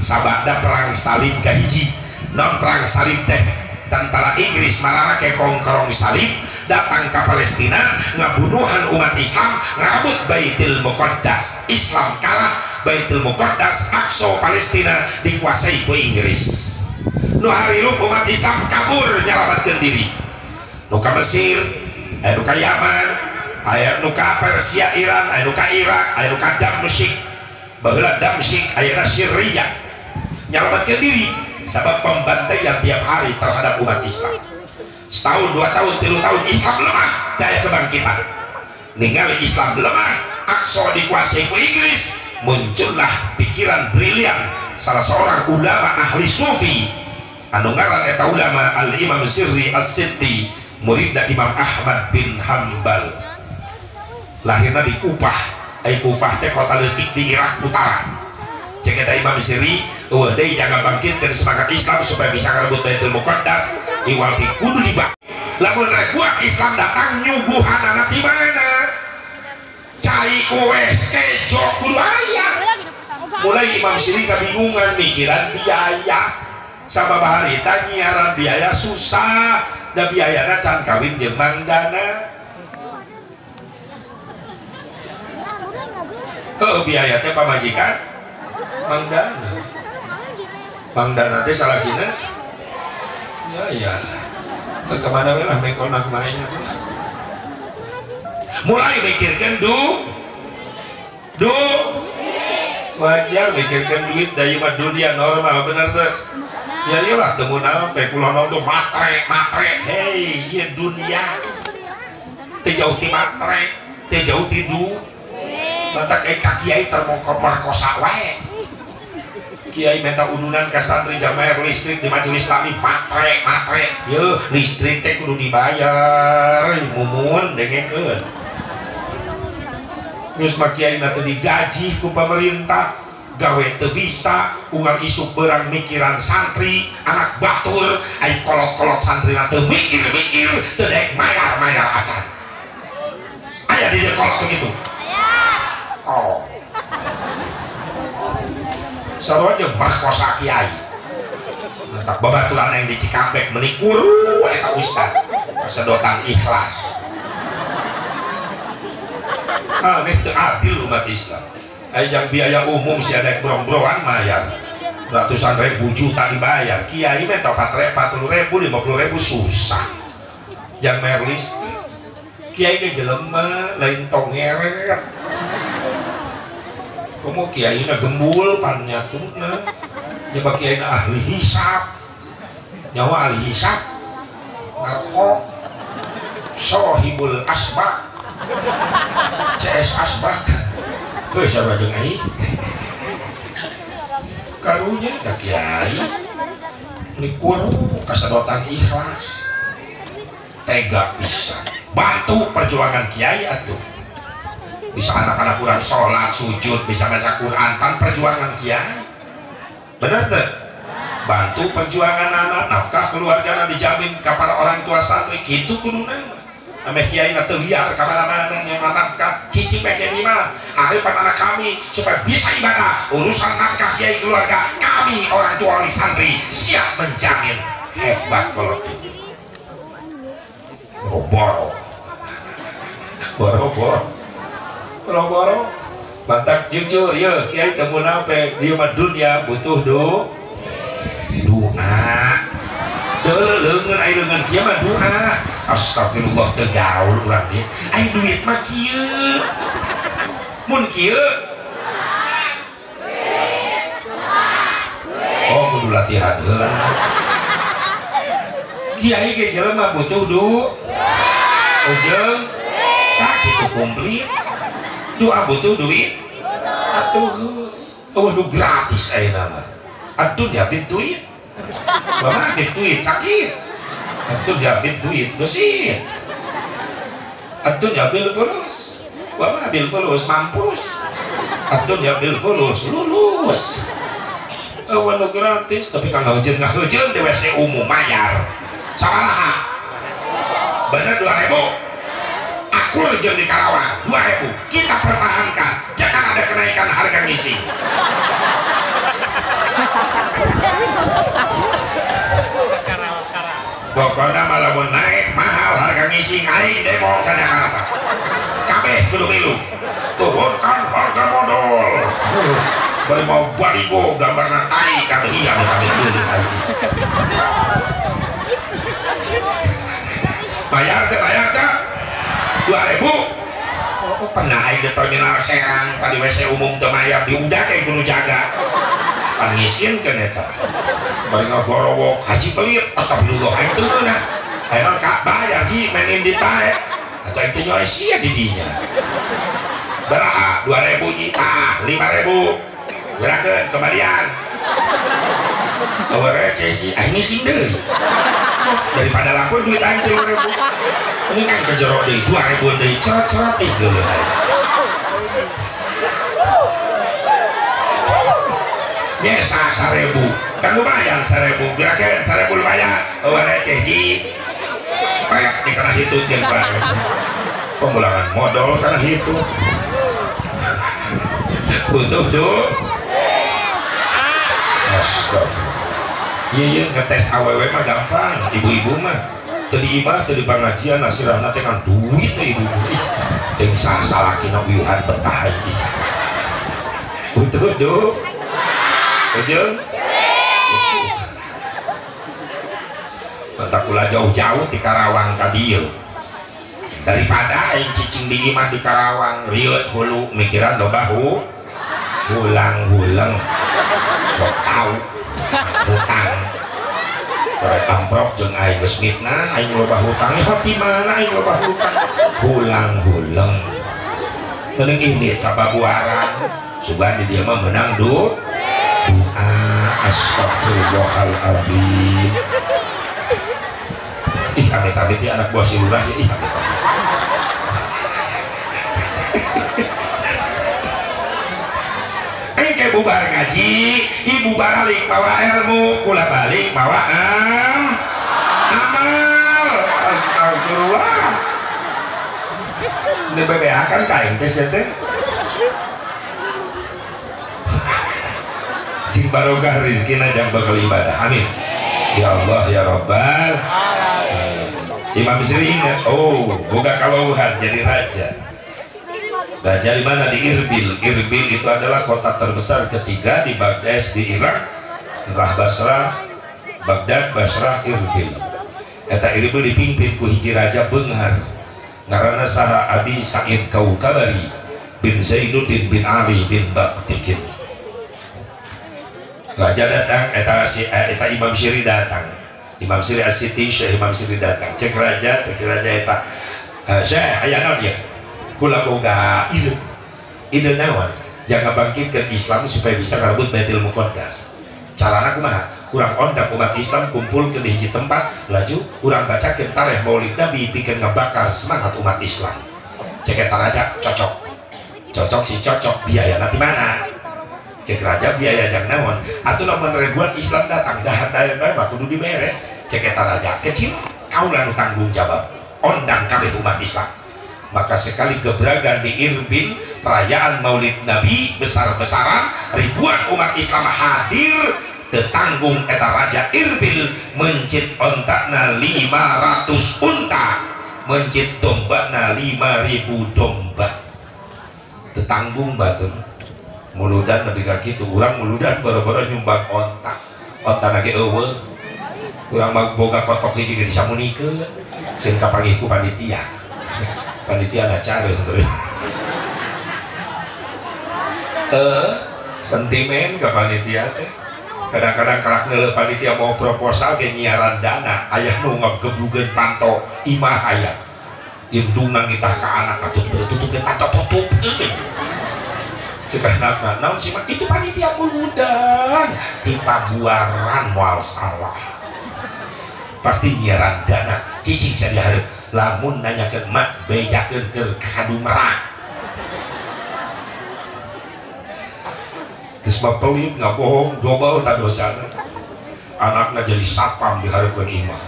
sabada perang salib kahiji. Non perang salib teh tentara Inggris mararake kongkorong salib datang ke Palestina ngabunuhan umat Islam, ngarebut Baitul Muqaddas. Islam kalah, Baitul Muqaddas Aqsa Palestina dikuasai ku Inggris. Nu harirup umat Islam kabur nyalamatkeun diri. Nu ka Mesir, aya nu ka Yaman, aya nu ka Persia Iran, aya nu ka Irak, aya nu ka Damsyik. Baheula Damsyik ayeuna Syria. Nyalamatkeun diri sabab pembantaian tiap hari terhadap umat Islam. Setahun, 2 tahun, 3 tahun Islam lemah, daya kebangkitan. Ningali Islam lemah, Aqsa dikuasai ku Inggris, muncullah pikiran brilian salah seorang ulama ahli sufi anu ngaran eta ulama Al-Imam Sirri As-Sitti, muridna Imam Ahmad bin Hanbal. Lahirna di Kufah, ai Kufah teh kota leutik di Irak Utara. Cek eta Imam Sirri, eueuh deui jangan bangkitkeun semangat Islam supaya bisa ngarebut Baitul Muqaddas, iwal ti kudu dibak. Lamun rek buat Islam datang nyuguhanana ti mana? Cai kue kejo kudu aya. Mulai Imam Sirri kabingungan mikiran biaya. Sabab harita nyiaran biaya susah, da biayana can kawin jeung mangdana. Heuh biaya teh pamajikan mangdana. Mangdana teh salakina ya ya. Kemana we lah mengkona kumaha. Mulai mikirkeun du wajar mikirkeun duit da ieu mah dunia normal bener teh. Ya iyalah teu munafik ulah naon tuh matre matre. Hei ieu dunia teu jauh ti matre, teu jauh ti du. Batak ka kiai termerkosa wae. Kiai minta udunan ka santri jamaah listrik di majelis taklim matre matre. Yeuh listrik teh kudu dibayar mumun dengekeun. Geus mah kiai na teu digaji ku pemerintah, gawe teu bisa, unggal isuk berang mikiran santri, anak batur, ai kolot-kolot santri teu mikir-mikir, teu daek mayar-mayar acan. Aya di dieu kolot begitu. Oh. Sarua jeung merkosa kiai. Mentak babaturan yang di Cikampek meuni kuru eta ustad. Sedotan ikhlas. Ah, teu adil umat Islam. Yang biaya umum si ada brong-brongan mayar ratusan ribu juta dibayar. Kiai mah 40 ribu 50 ribu susah. Yang bayar listrik kiai ge jelema lain tongeret. Komo kiai na gembul panyatuna nyoba kiai na ahli hisap, nyawa ahli hisap narko sohibul asbak CS asbak. Heuh sarua jeung aing karunya da kiai nikur kasedotan ikhlas tega pisan. Bantu perjuangan kiai atuh, bisa anak-anak kurang sholat sujud, bisa baca Quran, pan perjuangan kiai. Bener tuh? Bantu perjuangan anak, nafkah keluarga dijamin kepada orang tua santri, gitu kuduna. Ameh kiai na teu liar ka mana-mana yang nafkah cicing bae mah harapan anak kami supaya bisa ibadah, urusan nafkah kiai keluarga kami orang tua orang santri siap menjamin. Hebat kalau itu. Boro boro boro boro batak jujur ya kiai teu munafik, dia mah dunia butuh doa. Deuleu leungeun ai leungeun kieu mah doa. Astagfirullah teu gaul urang ieu. Ai duit mah kieu. Mun kieu oh kudu latihan heula. Kiai ge jelema butuh doa. Ujung tak kitu komplit. Doa butuh duit. Atuh eueuh nu gratis ayeuna mah. Atuh diabit duit. Bapak duit sakit. Atuh diambil duit geus. Atuh diambil fulus. Bapak ambil fulus mampus. Atuh diambil fulus lulus. Eueuh nu gratis tapi ka ngahujeun di WC umum mayar. Sabaraha? Bener 2000. Akur jeung di Karawang 2000. Kita pertahankan, jangan ada kenaikan harga ngisi. Pokoknya malah mau naik mahal harga ngising aing demo ke Jakarta. Kabeh kudu milu. Turunkan harga modal. Bari mau baligo gambarna tai kabeh iya kabeh deui aing. Bayar teh bayar teh 2000. Oh pernah aing di terminal Serang tadi WC umum teu mayar diudak kayak kudu jaga. Pan ngisieun eta. Bari ngagorowok haji pelit astagfirullah aing teu meunah. Ayeuna ka bayar ji main indit bae. Atuh aing teh nyoe sia di dinya. Baraha 2000 ji tah 5000. Gerakeun kembalian. Eueuh receh ji aing ngising deui. Daripada laku duit aing 3000. Ini kan ke jero deui 2000 deui cerot-cerot ih geuleuh aing. Biasa 1000 kan lumayan 1000 gerakan 1000 lumayan eueuh receh ji kayak di kana hitut jeung bae pemulangan modal kana hitut butuh tuh. Astagfirullah. Iya iya ngetes awewe mah gampang, ibu-ibu mah teu di imah teu di pangajian asirahna teh kan duit teh ibu-ibu. Ih teuing saha salakina uyuhan betah ih. Butuh tuh. Ujung bentak kula jauh-jauh di Karawang ka dieu. Daripada aing cicing di imah di Karawang rieut hulu mikiran loba hulang-huleng sok tau hutang. Rek amprok jeung aing geus mitnah aing loba hutang di mana aing loba hutang hulang-huleng. Mending ini ka babuaran sugan di dieu mah meunang du. Astagfirullahaladzim. Ih amit-amit dia anak buah si lurah ya. Ih amit-amit. Engke Engke bubar ngaji, ibu balik mawa ilmu, kula balik mawa amal. Astagfirullah. Ini BBH kan kain teh teh. Sing barokah rezekina jang bakal ibadah. Amin. Ya Allah ya Rabbal. Imam Siri ingat, oh, boga kalauhan jadi raja. Raja di mana? Di Irbil. Irbil itu adalah kota terbesar ketiga di Baghdad, di Irak. Setelah Basrah, Baghdad, Basrah, Irbil. Eta Irbil dipimpin ku hiji raja beunghar. Ngaranna saha? Abi Sa'id Kaukabari bin Zainuddin bin Ali bin Baktikin. Raja datang, eta Imam Siri datang. Imam Siri As-Siti, Syekh Imam Siri datang. Cek raja eta. Syekh aya naon ieu? Kula boga ide. Ide naon? Jangan bangkitkan Islam supaya bisa ngarebut Baitul Muqaddas. Carana kumaha? Urang ondang umat Islam kumpul ke hiji tempat, laju urang bacakeun tarikh Maulid Nabi pikeun ngabakar semangat umat Islam. Cek eta raja cocok. Cocok sih cocok, biaya nanti mana? Cek raja biaya jang naon? Atuh lamun ribuan Islam datang dahar dahar mah kudu dibere. Cek eta raja kecil kaula nu tanggung jawab ondang kabeh umat Islam. Maka sekali gebragan di Irbil perayaan Maulid Nabi besar-besaran, ribuan umat Islam hadir. Tetanggung eta raja Irbil mencit ontakna 500 unta, mencit dombana 5.000 domba. Tetanggung batur muludan lebih ka kitu, urang muludan boro-boro nyumbang ontak, ontak lagi eueuh. Urang mah boga kotok hiji ge disamunikeun, sieun kapanggih ku panitia. Panitia na careuh sentimen ka panitia teh. Kadang-kadang karak neuleuh panitia mau proposal ge nyiaran dana, aya nu ngageblugeun panto imah aya. Indungna ngitah ka anak atuh tutupkeun panto tutup. Cek anakna, naon sih mah itu panitia muludan, tipa buaran moal salah. Pasti nyiaran dana, cicing saja hareup. Lamun nanyakeun mak bejakeun keur kadu merah. Geus mah pelit ngabohong dobel ta dosana. Anakna jadi satpam di hareupeun imah.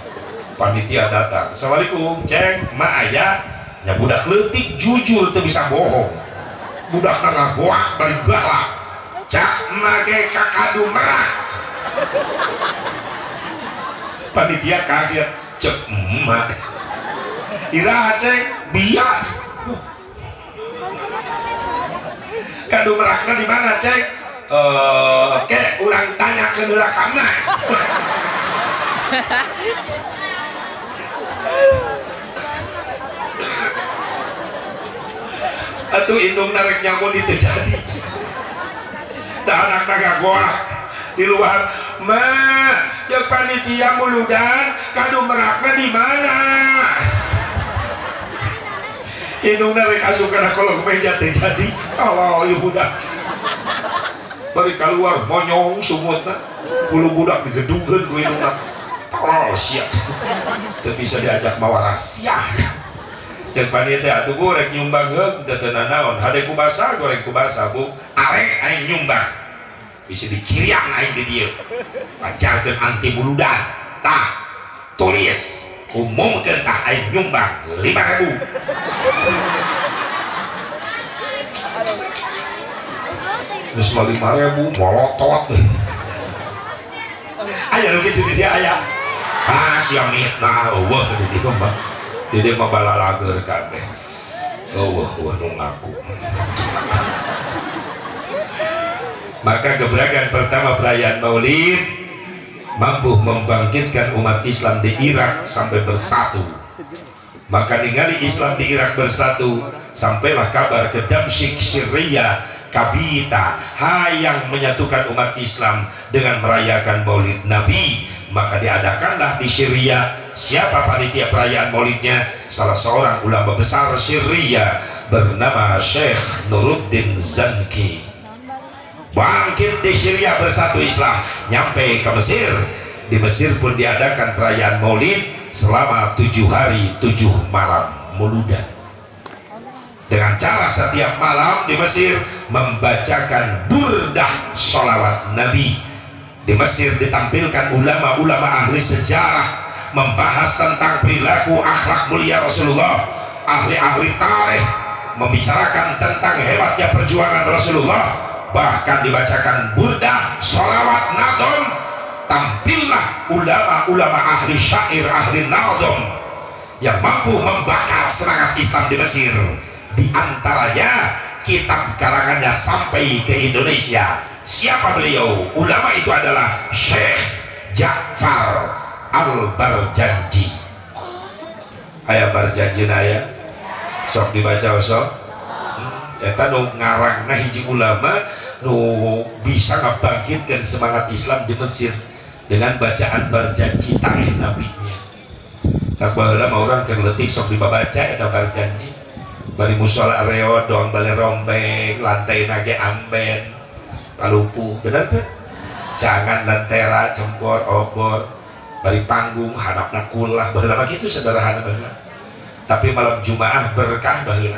Panitia datang, "Assalamualaikum, ceng, mak aya." Nya budak leutik jujur teu bisa bohong. Budakna ngagoak bari galak. Cak make kakadu merah. Panitia kaget, cek emak. Iraha ceng, biak. Kadu merakna di mana ceng? Oke, urang tanya ke heula ka emak. Atuh indung narek nyamun itu jadi. Dah anakna ngagoak di luar, "Ma, cek panitia muludan, kadu merakna di mana?" Indung narek asup kana kolong meja teh jadi. Tolol ieu budak. Bari keluar monyong sumutna, bulu budak digedugeun ku indungna. Tolol sia. Teu bisa diajak mawa rahasia. Cek panitia atuh bu rek nyumbang heug teu teu nanaon, hade ku basa goreng ku basa bu, arek aing nyumbang. Bisa dicirian aing di dieu. Pacarkeun anti muludan. Tah, tulis umumkeun tah aing nyumbang 5.000. Geus mah 5.000 molotot. Aya nu kitu di dieu aya. Ah sia mitnah eueuh di dieu mah. Jadi mah balalager kabeh. Eueuh eueuh nu ngaku. Maka gebrakan pertama perayaan Maulid mampu membangkitkan umat Islam di Irak sampai bersatu. Maka ningali Islam di Irak bersatu, sampailah kabar ke Damsyik Syria Kabita hayang menyatukan umat Islam dengan merayakan Maulid Nabi. Maka diadakanlah di Syria. Siapa panitia perayaan Maulidnya? Salah seorang ulama besar Syria bernama Syekh Nuruddin Zanki. Bangkit di Syria bersatu Islam, nyampe ke Mesir. Di Mesir pun diadakan perayaan Maulid selama 7 hari 7 malam muludan. Dengan cara setiap malam di Mesir membacakan burdah sholawat Nabi. Di Mesir ditampilkan ulama-ulama ahli sejarah membahas tentang perilaku akhlak mulia Rasulullah. Ahli-ahli tarikh membicarakan tentang hebatnya perjuangan Rasulullah. Bahkan dibacakan burdah sholawat nadom. Tampillah ulama-ulama ahli syair, ahli nadom yang mampu membakar semangat Islam di Mesir. Di antaranya kitab karangannya sampai ke Indonesia. Siapa beliau? Ulama itu adalah Syekh Ja'far Al-Barjanji. Aya Barjanji aya sok dibaca sok. Eta nu ngarangna hiji ulama nu bisa ngabangkitkeun semangat Islam di Mesir dengan bacaan Barjanji tarikh nabinya. Tak baheula mah urang keur leutik sok dibabaca eta Barjanji. Bari musola reot doang bale rombeng lantai nage amben palupuh, bener teh? Jangan lentera cempor obor bari panggung hanapna kulah baheula mah kitu sederhana baheula. Tapi malam Jumaah berkah baheula.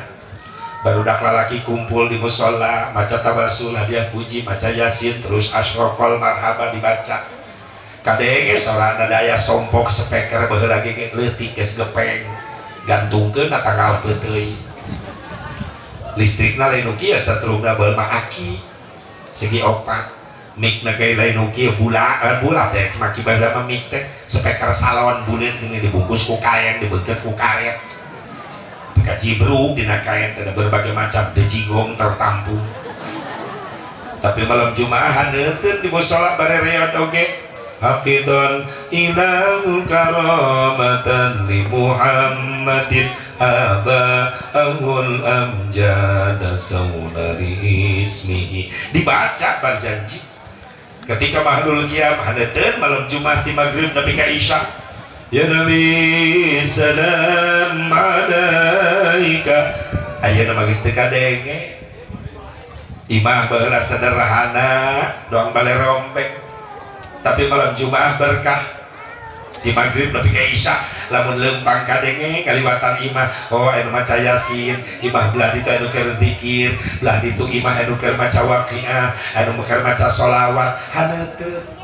Barudak lalaki kumpul di musola maca tabasul hadiah puji maca yasin terus asyraqal marhaba dibaca. Kadenge sorana daya sompok speaker baheula ge leutik geus gepeng gantungkeun na tanggal peuteuy. Listrikna lain nu kieu satrumna baheula mah aki segi opat mikna ge lain nu kieu bulat bulat teh maki baheula mah mik teh speaker salon buleut geuning dibungkus ku kain dibeukeut ku karet kajibruk dina kain ada berbagai macam dejigong tertampung. Tapi malam Jumaah haneutkeun di musala bare reot oge hafidhon ilahu karamatan li Muhammadin aba ahul amjada saunari ismihi. Dibaca Barjanji ketika mahlul qiyam haneutkeun malam Jumat di maghrib nepi ka Isya. Ya Nabi salam alaika. Ayeuna mah geus teu kadenge. Imah baheula sederhana doang bale rompek. Tapi malam Jumat berkah di maghrib nepi ka Isya lamun leumpang kadenge kaliwatan imah oh anu maca yasin imah belah ditu anu keur zikir belah ditu imah anu keur maca waqiah anu keur maca sholawat haneuteup.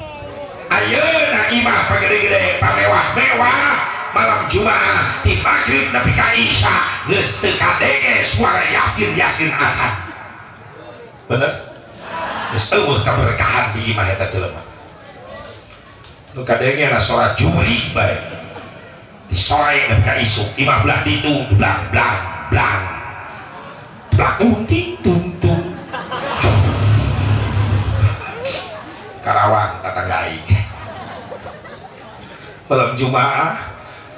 Ayeuna imah pagede-gede pamewah-mewah malam Jumaah di maghrib nepi ka Isya geus teu kadenge suara yasin yasin acan. Bener? Geus eueuh kaberkahan di imah eta jelema. Nu kadenge na suara juri bae di sore nepi ka isuk imah belah ditu blang blang blang blang unting tung tung Karawang tetangga aing. Malam Jumaah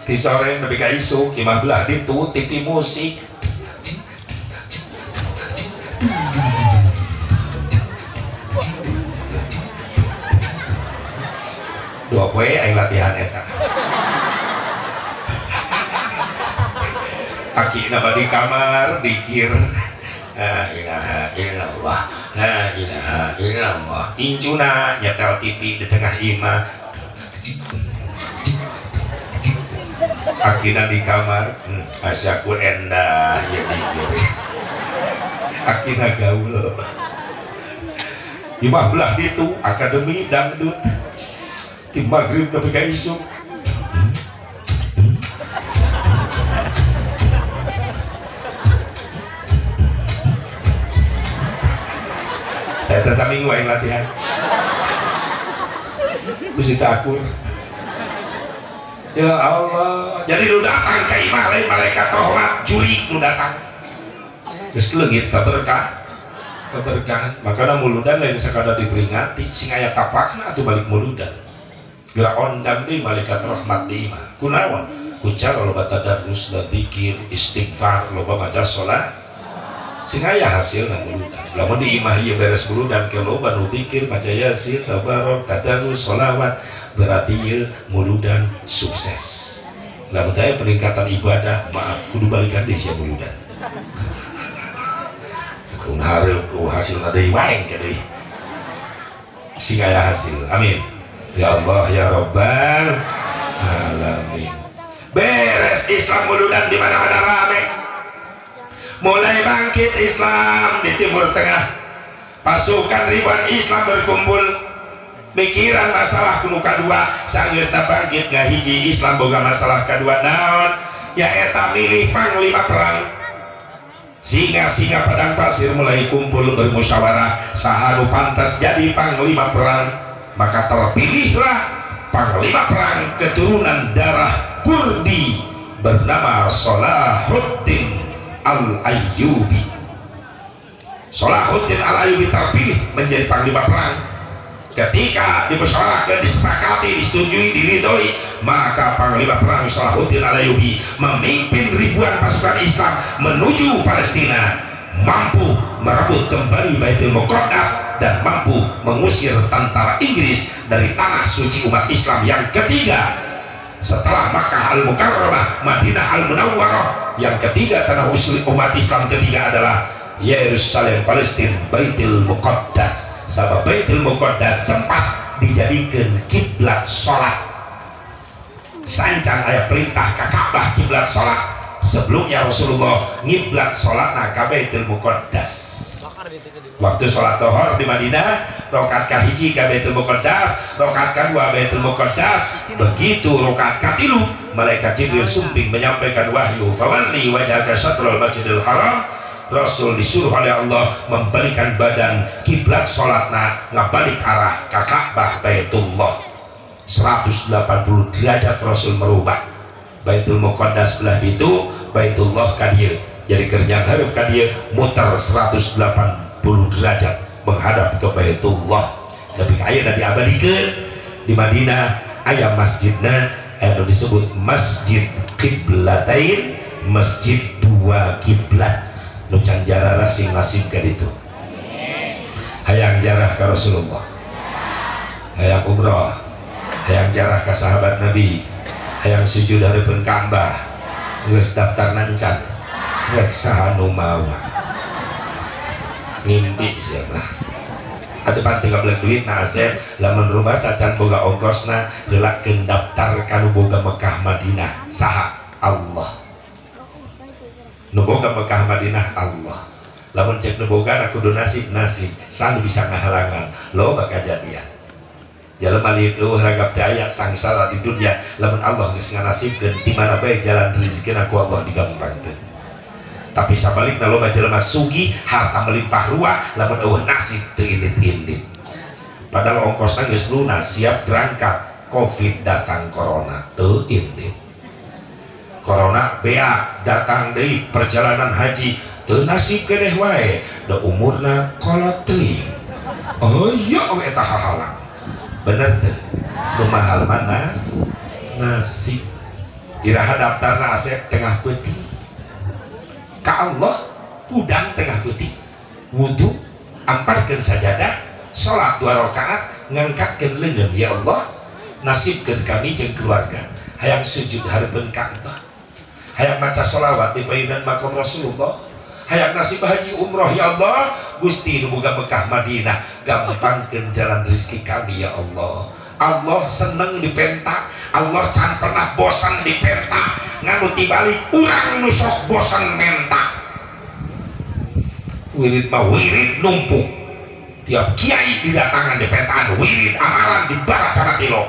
di sore nepi ka isuk imah belah ditu TV musik dua poe aing latihan eta. Akina di kamar dikir la ilaha illallah la ilaha illallah incuna nyetel TV di tengah imah. Akina di kamar asyaku endah ya dikir. Akina gaul imah belah ditu akademi dangdut di maghrib nepi ka isuk. Eta saminggu aing latihan. Bisi takur. Ya Allah, jadi lu datang ka imah lain malaikat rahmat juri lu datang. Geus leungit kaberkah. Keberkahan. Makana muludan lain sakadar diperingati sing aya tapakna atuh balik muludan. Geura ondang deui malaikat rahmat di imah. Kunaon? Ku cara loba tadarus dan zikir, istighfar, loba maca salat. Sing aya hasilna muludan. Lamun di imah ieu beres muludan ke loba nu zikir, maca yasin, tabarok, tadarus, sholawat, berarti ieu muludan sukses. Lamun teh peningkatan ibadah, maaf kudu balikan deui sia muludan. Kun hareup ku hasilna deui wae ke deui. Sing aya hasil. Amin. Ya Allah ya Rabbal alamin. Beres Islam muludan di mana-mana rame. Mulai bangkit Islam di Timur Tengah, pasukan ribuan Islam berkumpul mikiran masalah kudu kadua. Sanggeusna bangkit ngahiji Islam boga masalah kadua naon, ya eta milih panglima perang. Singa-singa padang pasir mulai kumpul bermusyawarah saha nu pantas jadi panglima perang. Maka terpilihlah panglima perang keturunan darah Kurdi bernama Salahuddin Al-Ayyubi. Salahuddin Al-Ayyubi terpilih menjadi panglima perang. Ketika dimusyawarahkan, disepakati, disetujui, diridhoi, maka panglima perang Salahuddin Al-Ayyubi memimpin ribuan pasukan Islam menuju Palestina, mampu merebut kembali Baitul Muqaddas dan mampu mengusir tentara Inggris dari tanah suci umat Islam yang ketiga setelah Makkah Al-Mukarramah, Madinah Al-Munawwarah. Yang ketiga tanah umat Islam ketiga adalah Yerusalem, Palestina, Baitul Muqaddas. Sabab Baitul Muqaddas sempat dijadikan kiblat sholat. Sancang aya perintah ka Ka'bah kiblat sholat. Sebelumnya Rasulullah ngiblat sholatna ka Baitul Muqaddas. Waktu sholat dohor di Madinah, rakaat kahiji ka Baitul Muqaddas, rakaat kedua Baitul Muqaddas. Begitu rakaat katilu, malaikat Jibril sumping menyampaikan wahyu, fawalli wajhaka syatrul Masjidil Haram. Rasul disuruh oleh Allah membalikan badan kiblat sholatna ngabalik arah ka Ka'bah Baitullah. 180 derajat Rasul merubah. Baitul Muqaddas belah itu, Baitullah ka dieu. Jadi kerjaan hareup ka dieu muter 180 derajat menghadap ke Baitullah. Tapi ayeuna diabadikeun di Madinah aya masjidna anu disebut Masjid Qiblatain, masjid dua kiblat. Nu can jarah sing nasib ka ditu. Hayang jarah ka Rasulullah, hayang umroh, hayang jarah ka sahabat Nabi, hayang sujud hareupeun Ka'bah, geus daftar nancan rek saha nu mawa. Ngimpi sia mah. Atuh pan tinggal beleg duit na asep, lamun rumah sacan boga ongkosna heulakeun daftar ka nu boga Mekah Madinah. Saha? Allah. Nu boga Mekah Madinah Allah. Lamun cek nu boga kudu nasib-nasib, sanu bisa ngahalangan, loba kajadian. Jelema lieu eueuh ragap teh aya sangsara di dunia, lamun Allah geus nganasibkeun di mana bae jalan rezekina ku Allah digampangkeun. Tapi sabalikna loba jelema sugih, harta melimpah ruah, lamun eueuh nasib teu indit-indit. Padahal ongkosna geus lunas, siap berangkat, Covid datang, corona teu indit. Corona bea datang deui perjalanan haji teu nasib keneh wae, da umurna kolot teuing. Oh iya we eta hahalang. Bener teu? Nu mahal mah nasib. Iraha daftarna asep tengah peuting. Ka Allah udang tengah peuting. Wudu, amparkeun sajadah, salat 2 rakaat, ngangkatkeun leungeun, ya Allah, nasibkeun kami jeung keluarga. Hayang sujud hareupeun Ka'bah, hayang maca sholawat di payunan makam Rasulullah, hayang nasib haji umroh, ya Allah, Gusti nu boga Mekah Madinah, gampangkeun jalan rezeki kami ya Allah. Allah seneng dipenta, Allah can pernah bosan dipenta, nganu tibalik urang nu sok bosan menta. Wirid mah wirid numpuk, tiap kiai didatangan dipentaan wirid amalan di barat sana tilo,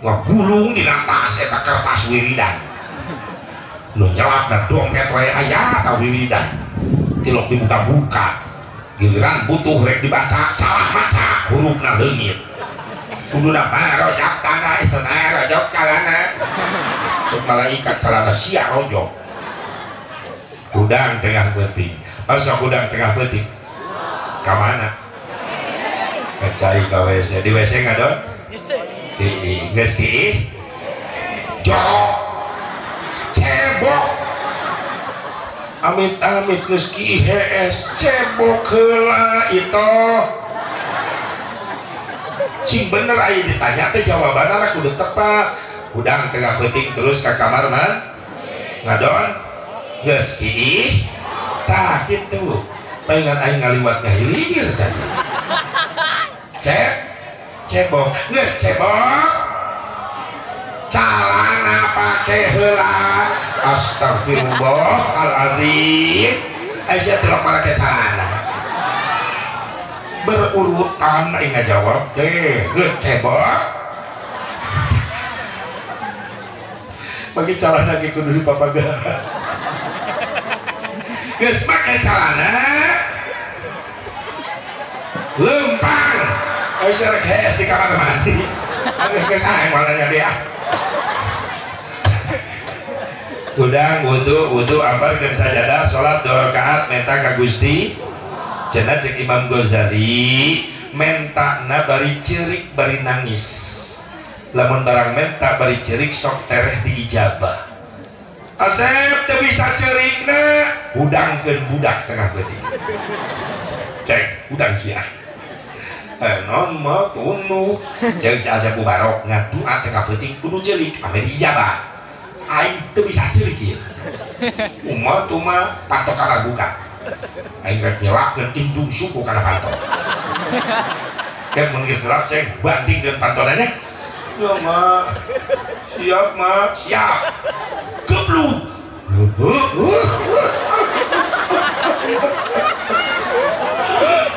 ngegulung di tas eta kertas wiridan. Nu nyelap dan dompet wae aya ta wiridan, tilok dibuka-buka, giliran butuh rek dibaca salah maca hurufna leungit. Kuduna marojak tanah itu marojok calana, cek malaikat calana sia rojok. Udang tengah peuting, masa udang tengah peuting ka mana? Kecai ka WC, di WC ngadon? Geus kiih jorok cebok, amit-amit geus kiih hees cebok heula itu. Cing bener aya ditanya teh jawabanna kudu tepat. Udang tengah peuting terus ka kamar man ngadon geus kiih tah kitu. Palingan aing ngaliwat ngahilingir tadi. Cek cebok geus cebok calana Celana pake heula. Astagfirullahaladzim. Aisyah tilok marake celana. Berurutan aing ngajawab teh geus cebok. Bagi celana ge kudu dipapagara. Geus make celana lempang. Aisyah rek hees di kamar mandi. Geus geus aing moal nanya dia. Udang wudu ambar dan sajadah salat 2 rakaat menta ka Gusti. Cenah cek Imam Ghazali mentana bari ceurik bari nangis. Lamun barang menta bari ceurik sok tereh diijabah. Asep teu bisa ceurikna, hudangkeun budak tengah beuting. Cek hudang sia. Non mah tunu. Cek si Asep Mubarok ngadua tengah beuting kudu ceurik ame diijabah. Aing teu bisa ceurik ieu. Umat mah pantok kana buka. Aing rek nyelakeun indung suku kana pantok. Kayak mun geus serap ceng bandingkeun pantona. Ya mak. Siap mak, siap. Geblug.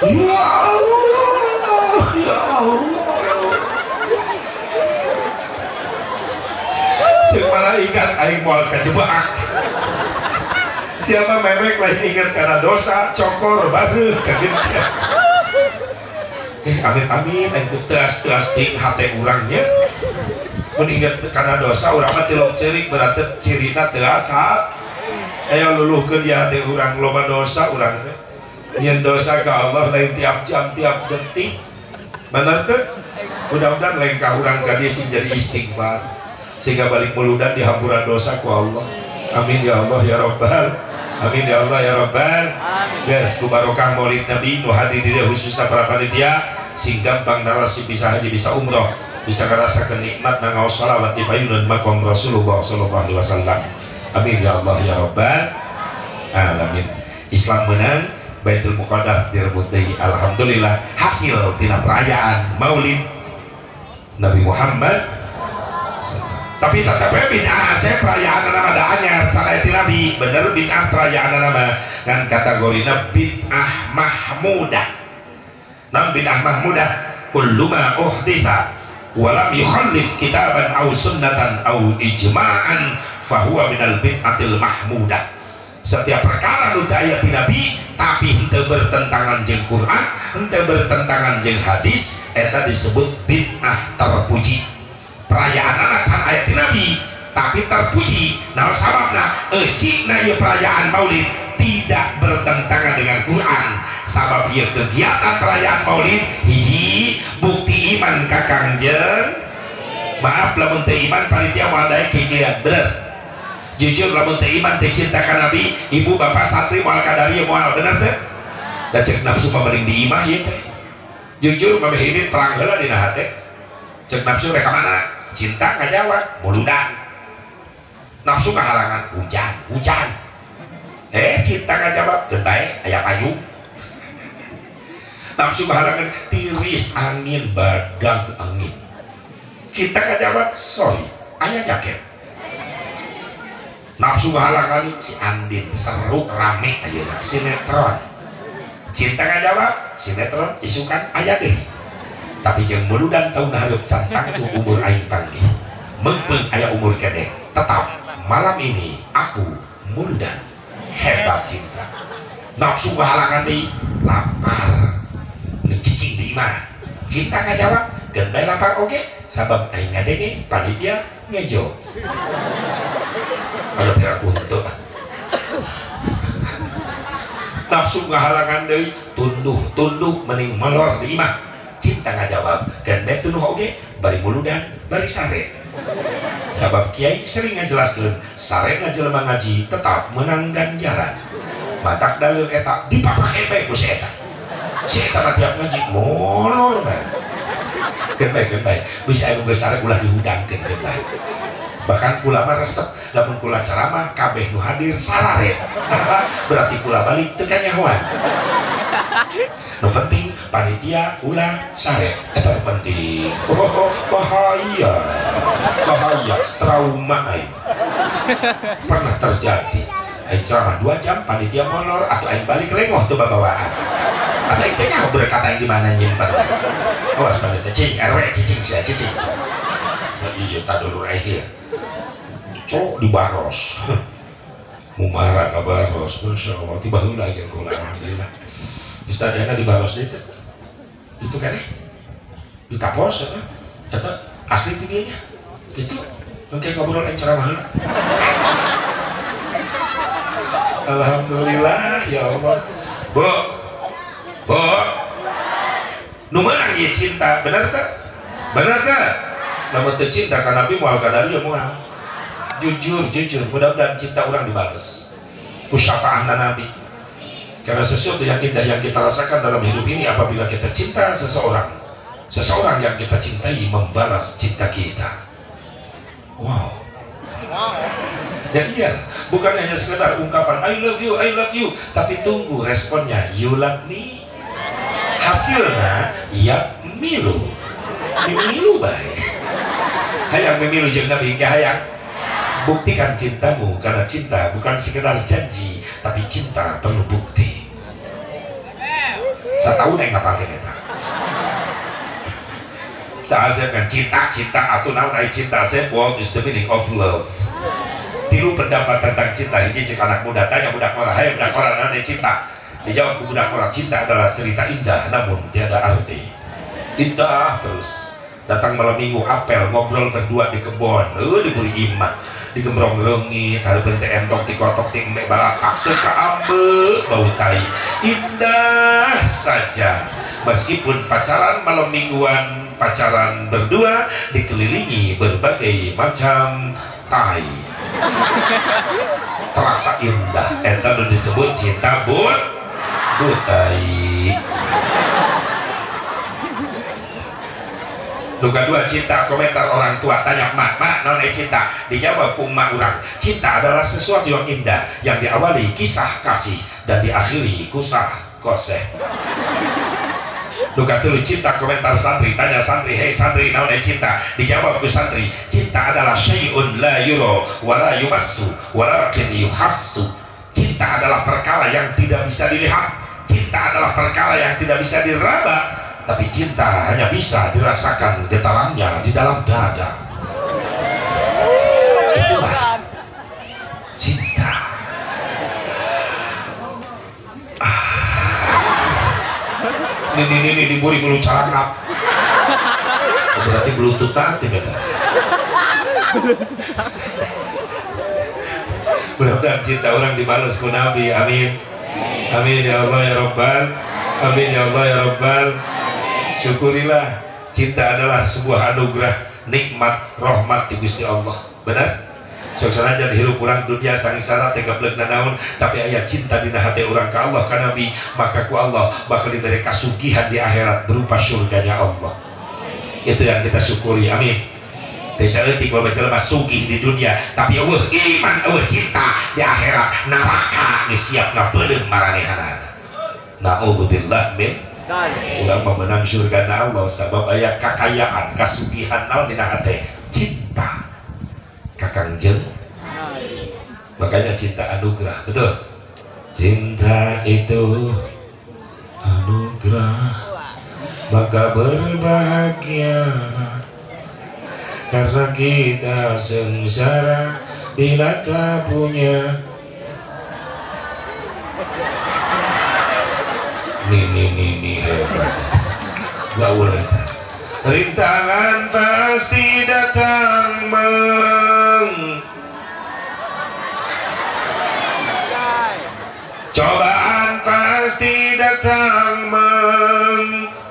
Ya Allah, ya Allah. Cek malaikat aing moal kajebak. Siapa merek lain ingat karena dosa cokor bareuh kagencet. Amin amin aing teu teas-teas ting hate urang nya. Mun ingat karena dosa urang mah tilok ceurik berarti cirina teas ha. Ayo luluhkeun ya hate urang loba dosa urang teh. Nyeun dosa ka Allah lain tiap jam tiap detik. Bener teu? Mudah-mudahan lengkah urang ka dieu sing jadi istighfar. Sehingga balik muludan dihampura dosa ku Allah. Amin ya Allah ya Rabbal. Amin ya Allah ya Rabbal. Guys, ku barokah Maulid Nabi nu hadir di dieu khususna para panitia sing gampang narasi bisa haji bisa umroh, bisa ngarasakeun nikmat ngaos salawat di payunan maqam Rasulullah sallallahu alaihi wasallam. Amin ya Allah ya Rabbal alamin. Islam menang, Baitul Muqaddas direbut deui. Alhamdulillah hasil tina perayaan Maulid Nabi Muhammad. Tapi tetap bid'ah saya perayaan nama daannya cara Nabi bener bid'ah perayaan nama kan kategorina bid'ah mahmudah. Nam bid'ah mahmudah kullu ma uhdisa wa lam yukhallif kitaban aw sunnatan aw ijma'an fahuwa minal bid'atil mahmudah. Setiap perkara nu teu aya ti Nabi tapi henteu bertentangan jeung Quran, henteu bertentangan jeung hadis, eta disebut bid'ah terpuji. Perayaan anak can aya ti Nabi tapi terpuji. Nah sababna eusina ieu perayaan Maulid tidak bertentangan dengan Quran. Sabab ieu kegiatan perayaan Maulid hiji bukti iman ka Kangjeng. Maaf lamun teu iman panitia moal daek kikieuan bener. Jujur lamun teu iman teu cinta ka Nabi, ibu bapak santri moal kadarieu moal bener teu? Da ceuk nafsu mah mending di imah ieu teh. Jujur mameh ini terang heula dina hate. Ceuk nafsu rek ka mana? Cinta ngajawab muludan. Nafsu kahalangan hujan hujan. Cinta ngajawab geus bae aya payung. Nafsu kahalangan tiris angin bagang angin. Cinta ngajawab sorry aya jaket. Nafsu kahalangan si Andin seru rame ayeuna sinetron. Cinta ngajawab sinetron isukan aya deui. Tapi jeung muludan tahun hareup can tangtu umur aing panggih. Meungpeung aya umur keneh. Tetap malam ini aku muludan. Hebat cinta. Nafsu kahalangan deui lapar. Nu cicing di imah. Cinta ngajawab geun bae lapar oge sabab aing ngadenge panitia ngejo. Ada piraku henteu. Nafsu kahalangan deui tunduh tunduh mending molor di imah. Cinta ngajawab dan bae tunduh oge bari muludan bari sare. Sabab kiai sering ngajelaskeun sare ngajelema ngaji tetap menang ganjaran. Matak dalil eta dipapake bae ku si eta. Si eta mah tiap ngaji molor bae. Geun bae geun bae bisa anu geus sare ulah dihudangkeun geun bae. Bahkan kula mah resep lamun kula ceramah kabeh nu hadir sarare. Berarti kula balik teu kanyahoan. Nu penting panitia ulah sare eta penting. Oh, bahaya. Bahaya, trauma aing. Pernah terjadi. Aing ceramah 2 jam panitia molor atau aing balik lengoh tuh babawaan. Atau aing teh berkat aing di mana nyimpen. Awas panitia cing RW cicing saya cicing. Iya tadulur aing. Cok di baros. Mumara ka baros, masya Allah, tiba heula aja kula alhamdulillah. Ustaz Dana di baros itu. Itu kan di Tapos eta asli ti dieu nya. Itu engke ngobrol aing ceramah heula. Alhamdulillah ya Allah. Bu. Bu. Nu meunang ieu cinta, bener teu? Bener teu? Lamun teu cinta ka Nabi moal ka dieu moal. Jujur, jujur, mudah-mudahan cinta orang dibales ku syafaahna Nabi. Karena sesuatu yang indah yang kita rasakan dalam hidup ini apabila kita cinta seseorang, seseorang yang kita cintai membalas cinta kita. Wow. Dan iya, bukan hanya sekedar ungkapan I love you, tapi tunggu responnya, you love me. Hasilnya ya milu. Milu baik. Hayang memilu jeung Nabi engke hayang. Buktikan cintamu, karena cinta bukan sekedar janji, tapi cinta perlu bukti. Setahun yang ngapalkeun eta. Saasep kan cinta, cinta atau naon ai cinta asep, what is the meaning of love? Tilu pendapat tentang cinta, hiji cek anak muda tanya budak ngora, hai budak ngora naon cinta? Dijawab ku budak ngora, cinta adalah cerita indah namun tiada arti. Indah terus. Datang malam minggu apel ngobrol berdua di kebon, diberi imah. Digembrong leungit, hareupeun teh entok tikotok ti embe balatak teu kaambe bau tai. Indah saja. Meskipun pacaran malam mingguan, pacaran berdua dikelilingi berbagai macam tai. Terasa indah. Eta nu disebut cinta butai. Duga dua cinta komentar orang tua tanya mak, mak non cinta, dijawab ku mak urang, cinta adalah sesuatu yang indah yang diawali kisah kasih dan diakhiri kusah koseh. Duga telu cinta komentar santri tanya santri, hei santri naon cinta, dijawab ku santri, cinta adalah syai'un la yuro wa la yumassu walakin yuhassu. Cinta adalah perkara yang tidak bisa dilihat, cinta adalah perkara yang tidak bisa diraba, tapi cinta hanya bisa dirasakan getarannya di dalam dada. Itulah cinta. Ini diburi bulu calangap. Berarti bulu tutar tidak. Mudah-mudahan cinta orang dibalas ku Nabi. Amin. Amin ya Allah ya Rabbal. Amin ya Allah ya Rabbal. Syukurilah, cinta adalah sebuah anugerah, nikmat, rahmat di Gusti Allah. Benar? Sok sanajan hirup urang dunia sangsara teh gableg nanaon, tapi aya cinta dina hati urang ka Allah ka Nabi, maka ku Allah bakal diberi kasugihan di akhirat berupa surganya Allah. Itu yang kita syukuri. Amin. Desa leutik loba jelema sugih di dunia, tapi eueuh iman, eueuh cinta di akhirat neraka geus siap ngabeuleum maranehanana. Nauzubillah min urang memenang surga na Allah sabab aya kakayaan kasugihan naon dina hate cinta ka Kangjeng. Makanya cinta anugerah, betul. Cinta itu anugerah, maka berbahagia karena kita sengsara bila tak punya. Nih hebat. Gaul eta. Rintangan pasti datang meng. Cobaan pasti datang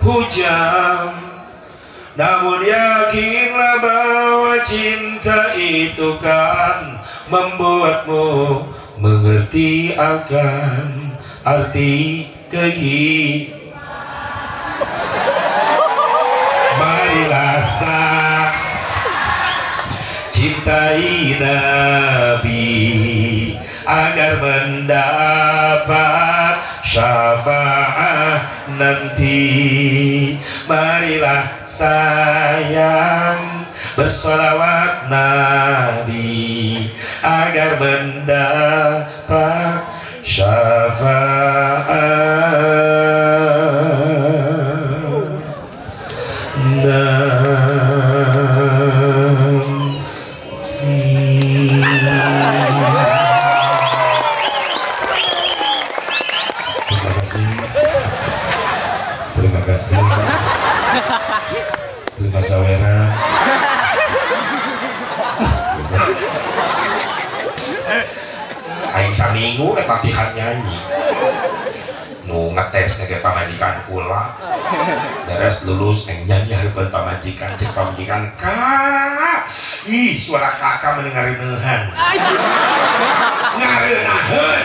menghujam. Namun yakinlah bahwa cinta itu kan membuatmu mengerti akan arti kehidupan. Marilah cintai Nabi agar mendapat syafaat nanti. Marilah sayang bersolawat Nabi agar mendapat syafaat nanti. Terima kasih. Terima kasih. Terima sawera. Aing saminggu rek latihan nyanyi. Nu ngetes ge pamajikan kula. Beres lulus yang nyanyi hareupeun pamajikan, cek pamajikan, "Kak, ih suara kakak mendengar reneuhan." Ngareunaheun.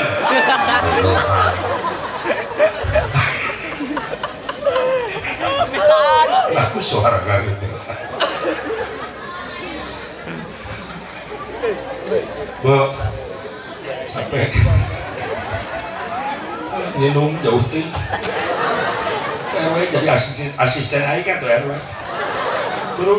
Aku suara ngareunaheun. Bu, sampai minum jauh tuh. RW jadi asisten aing kan tuh RW. Bro,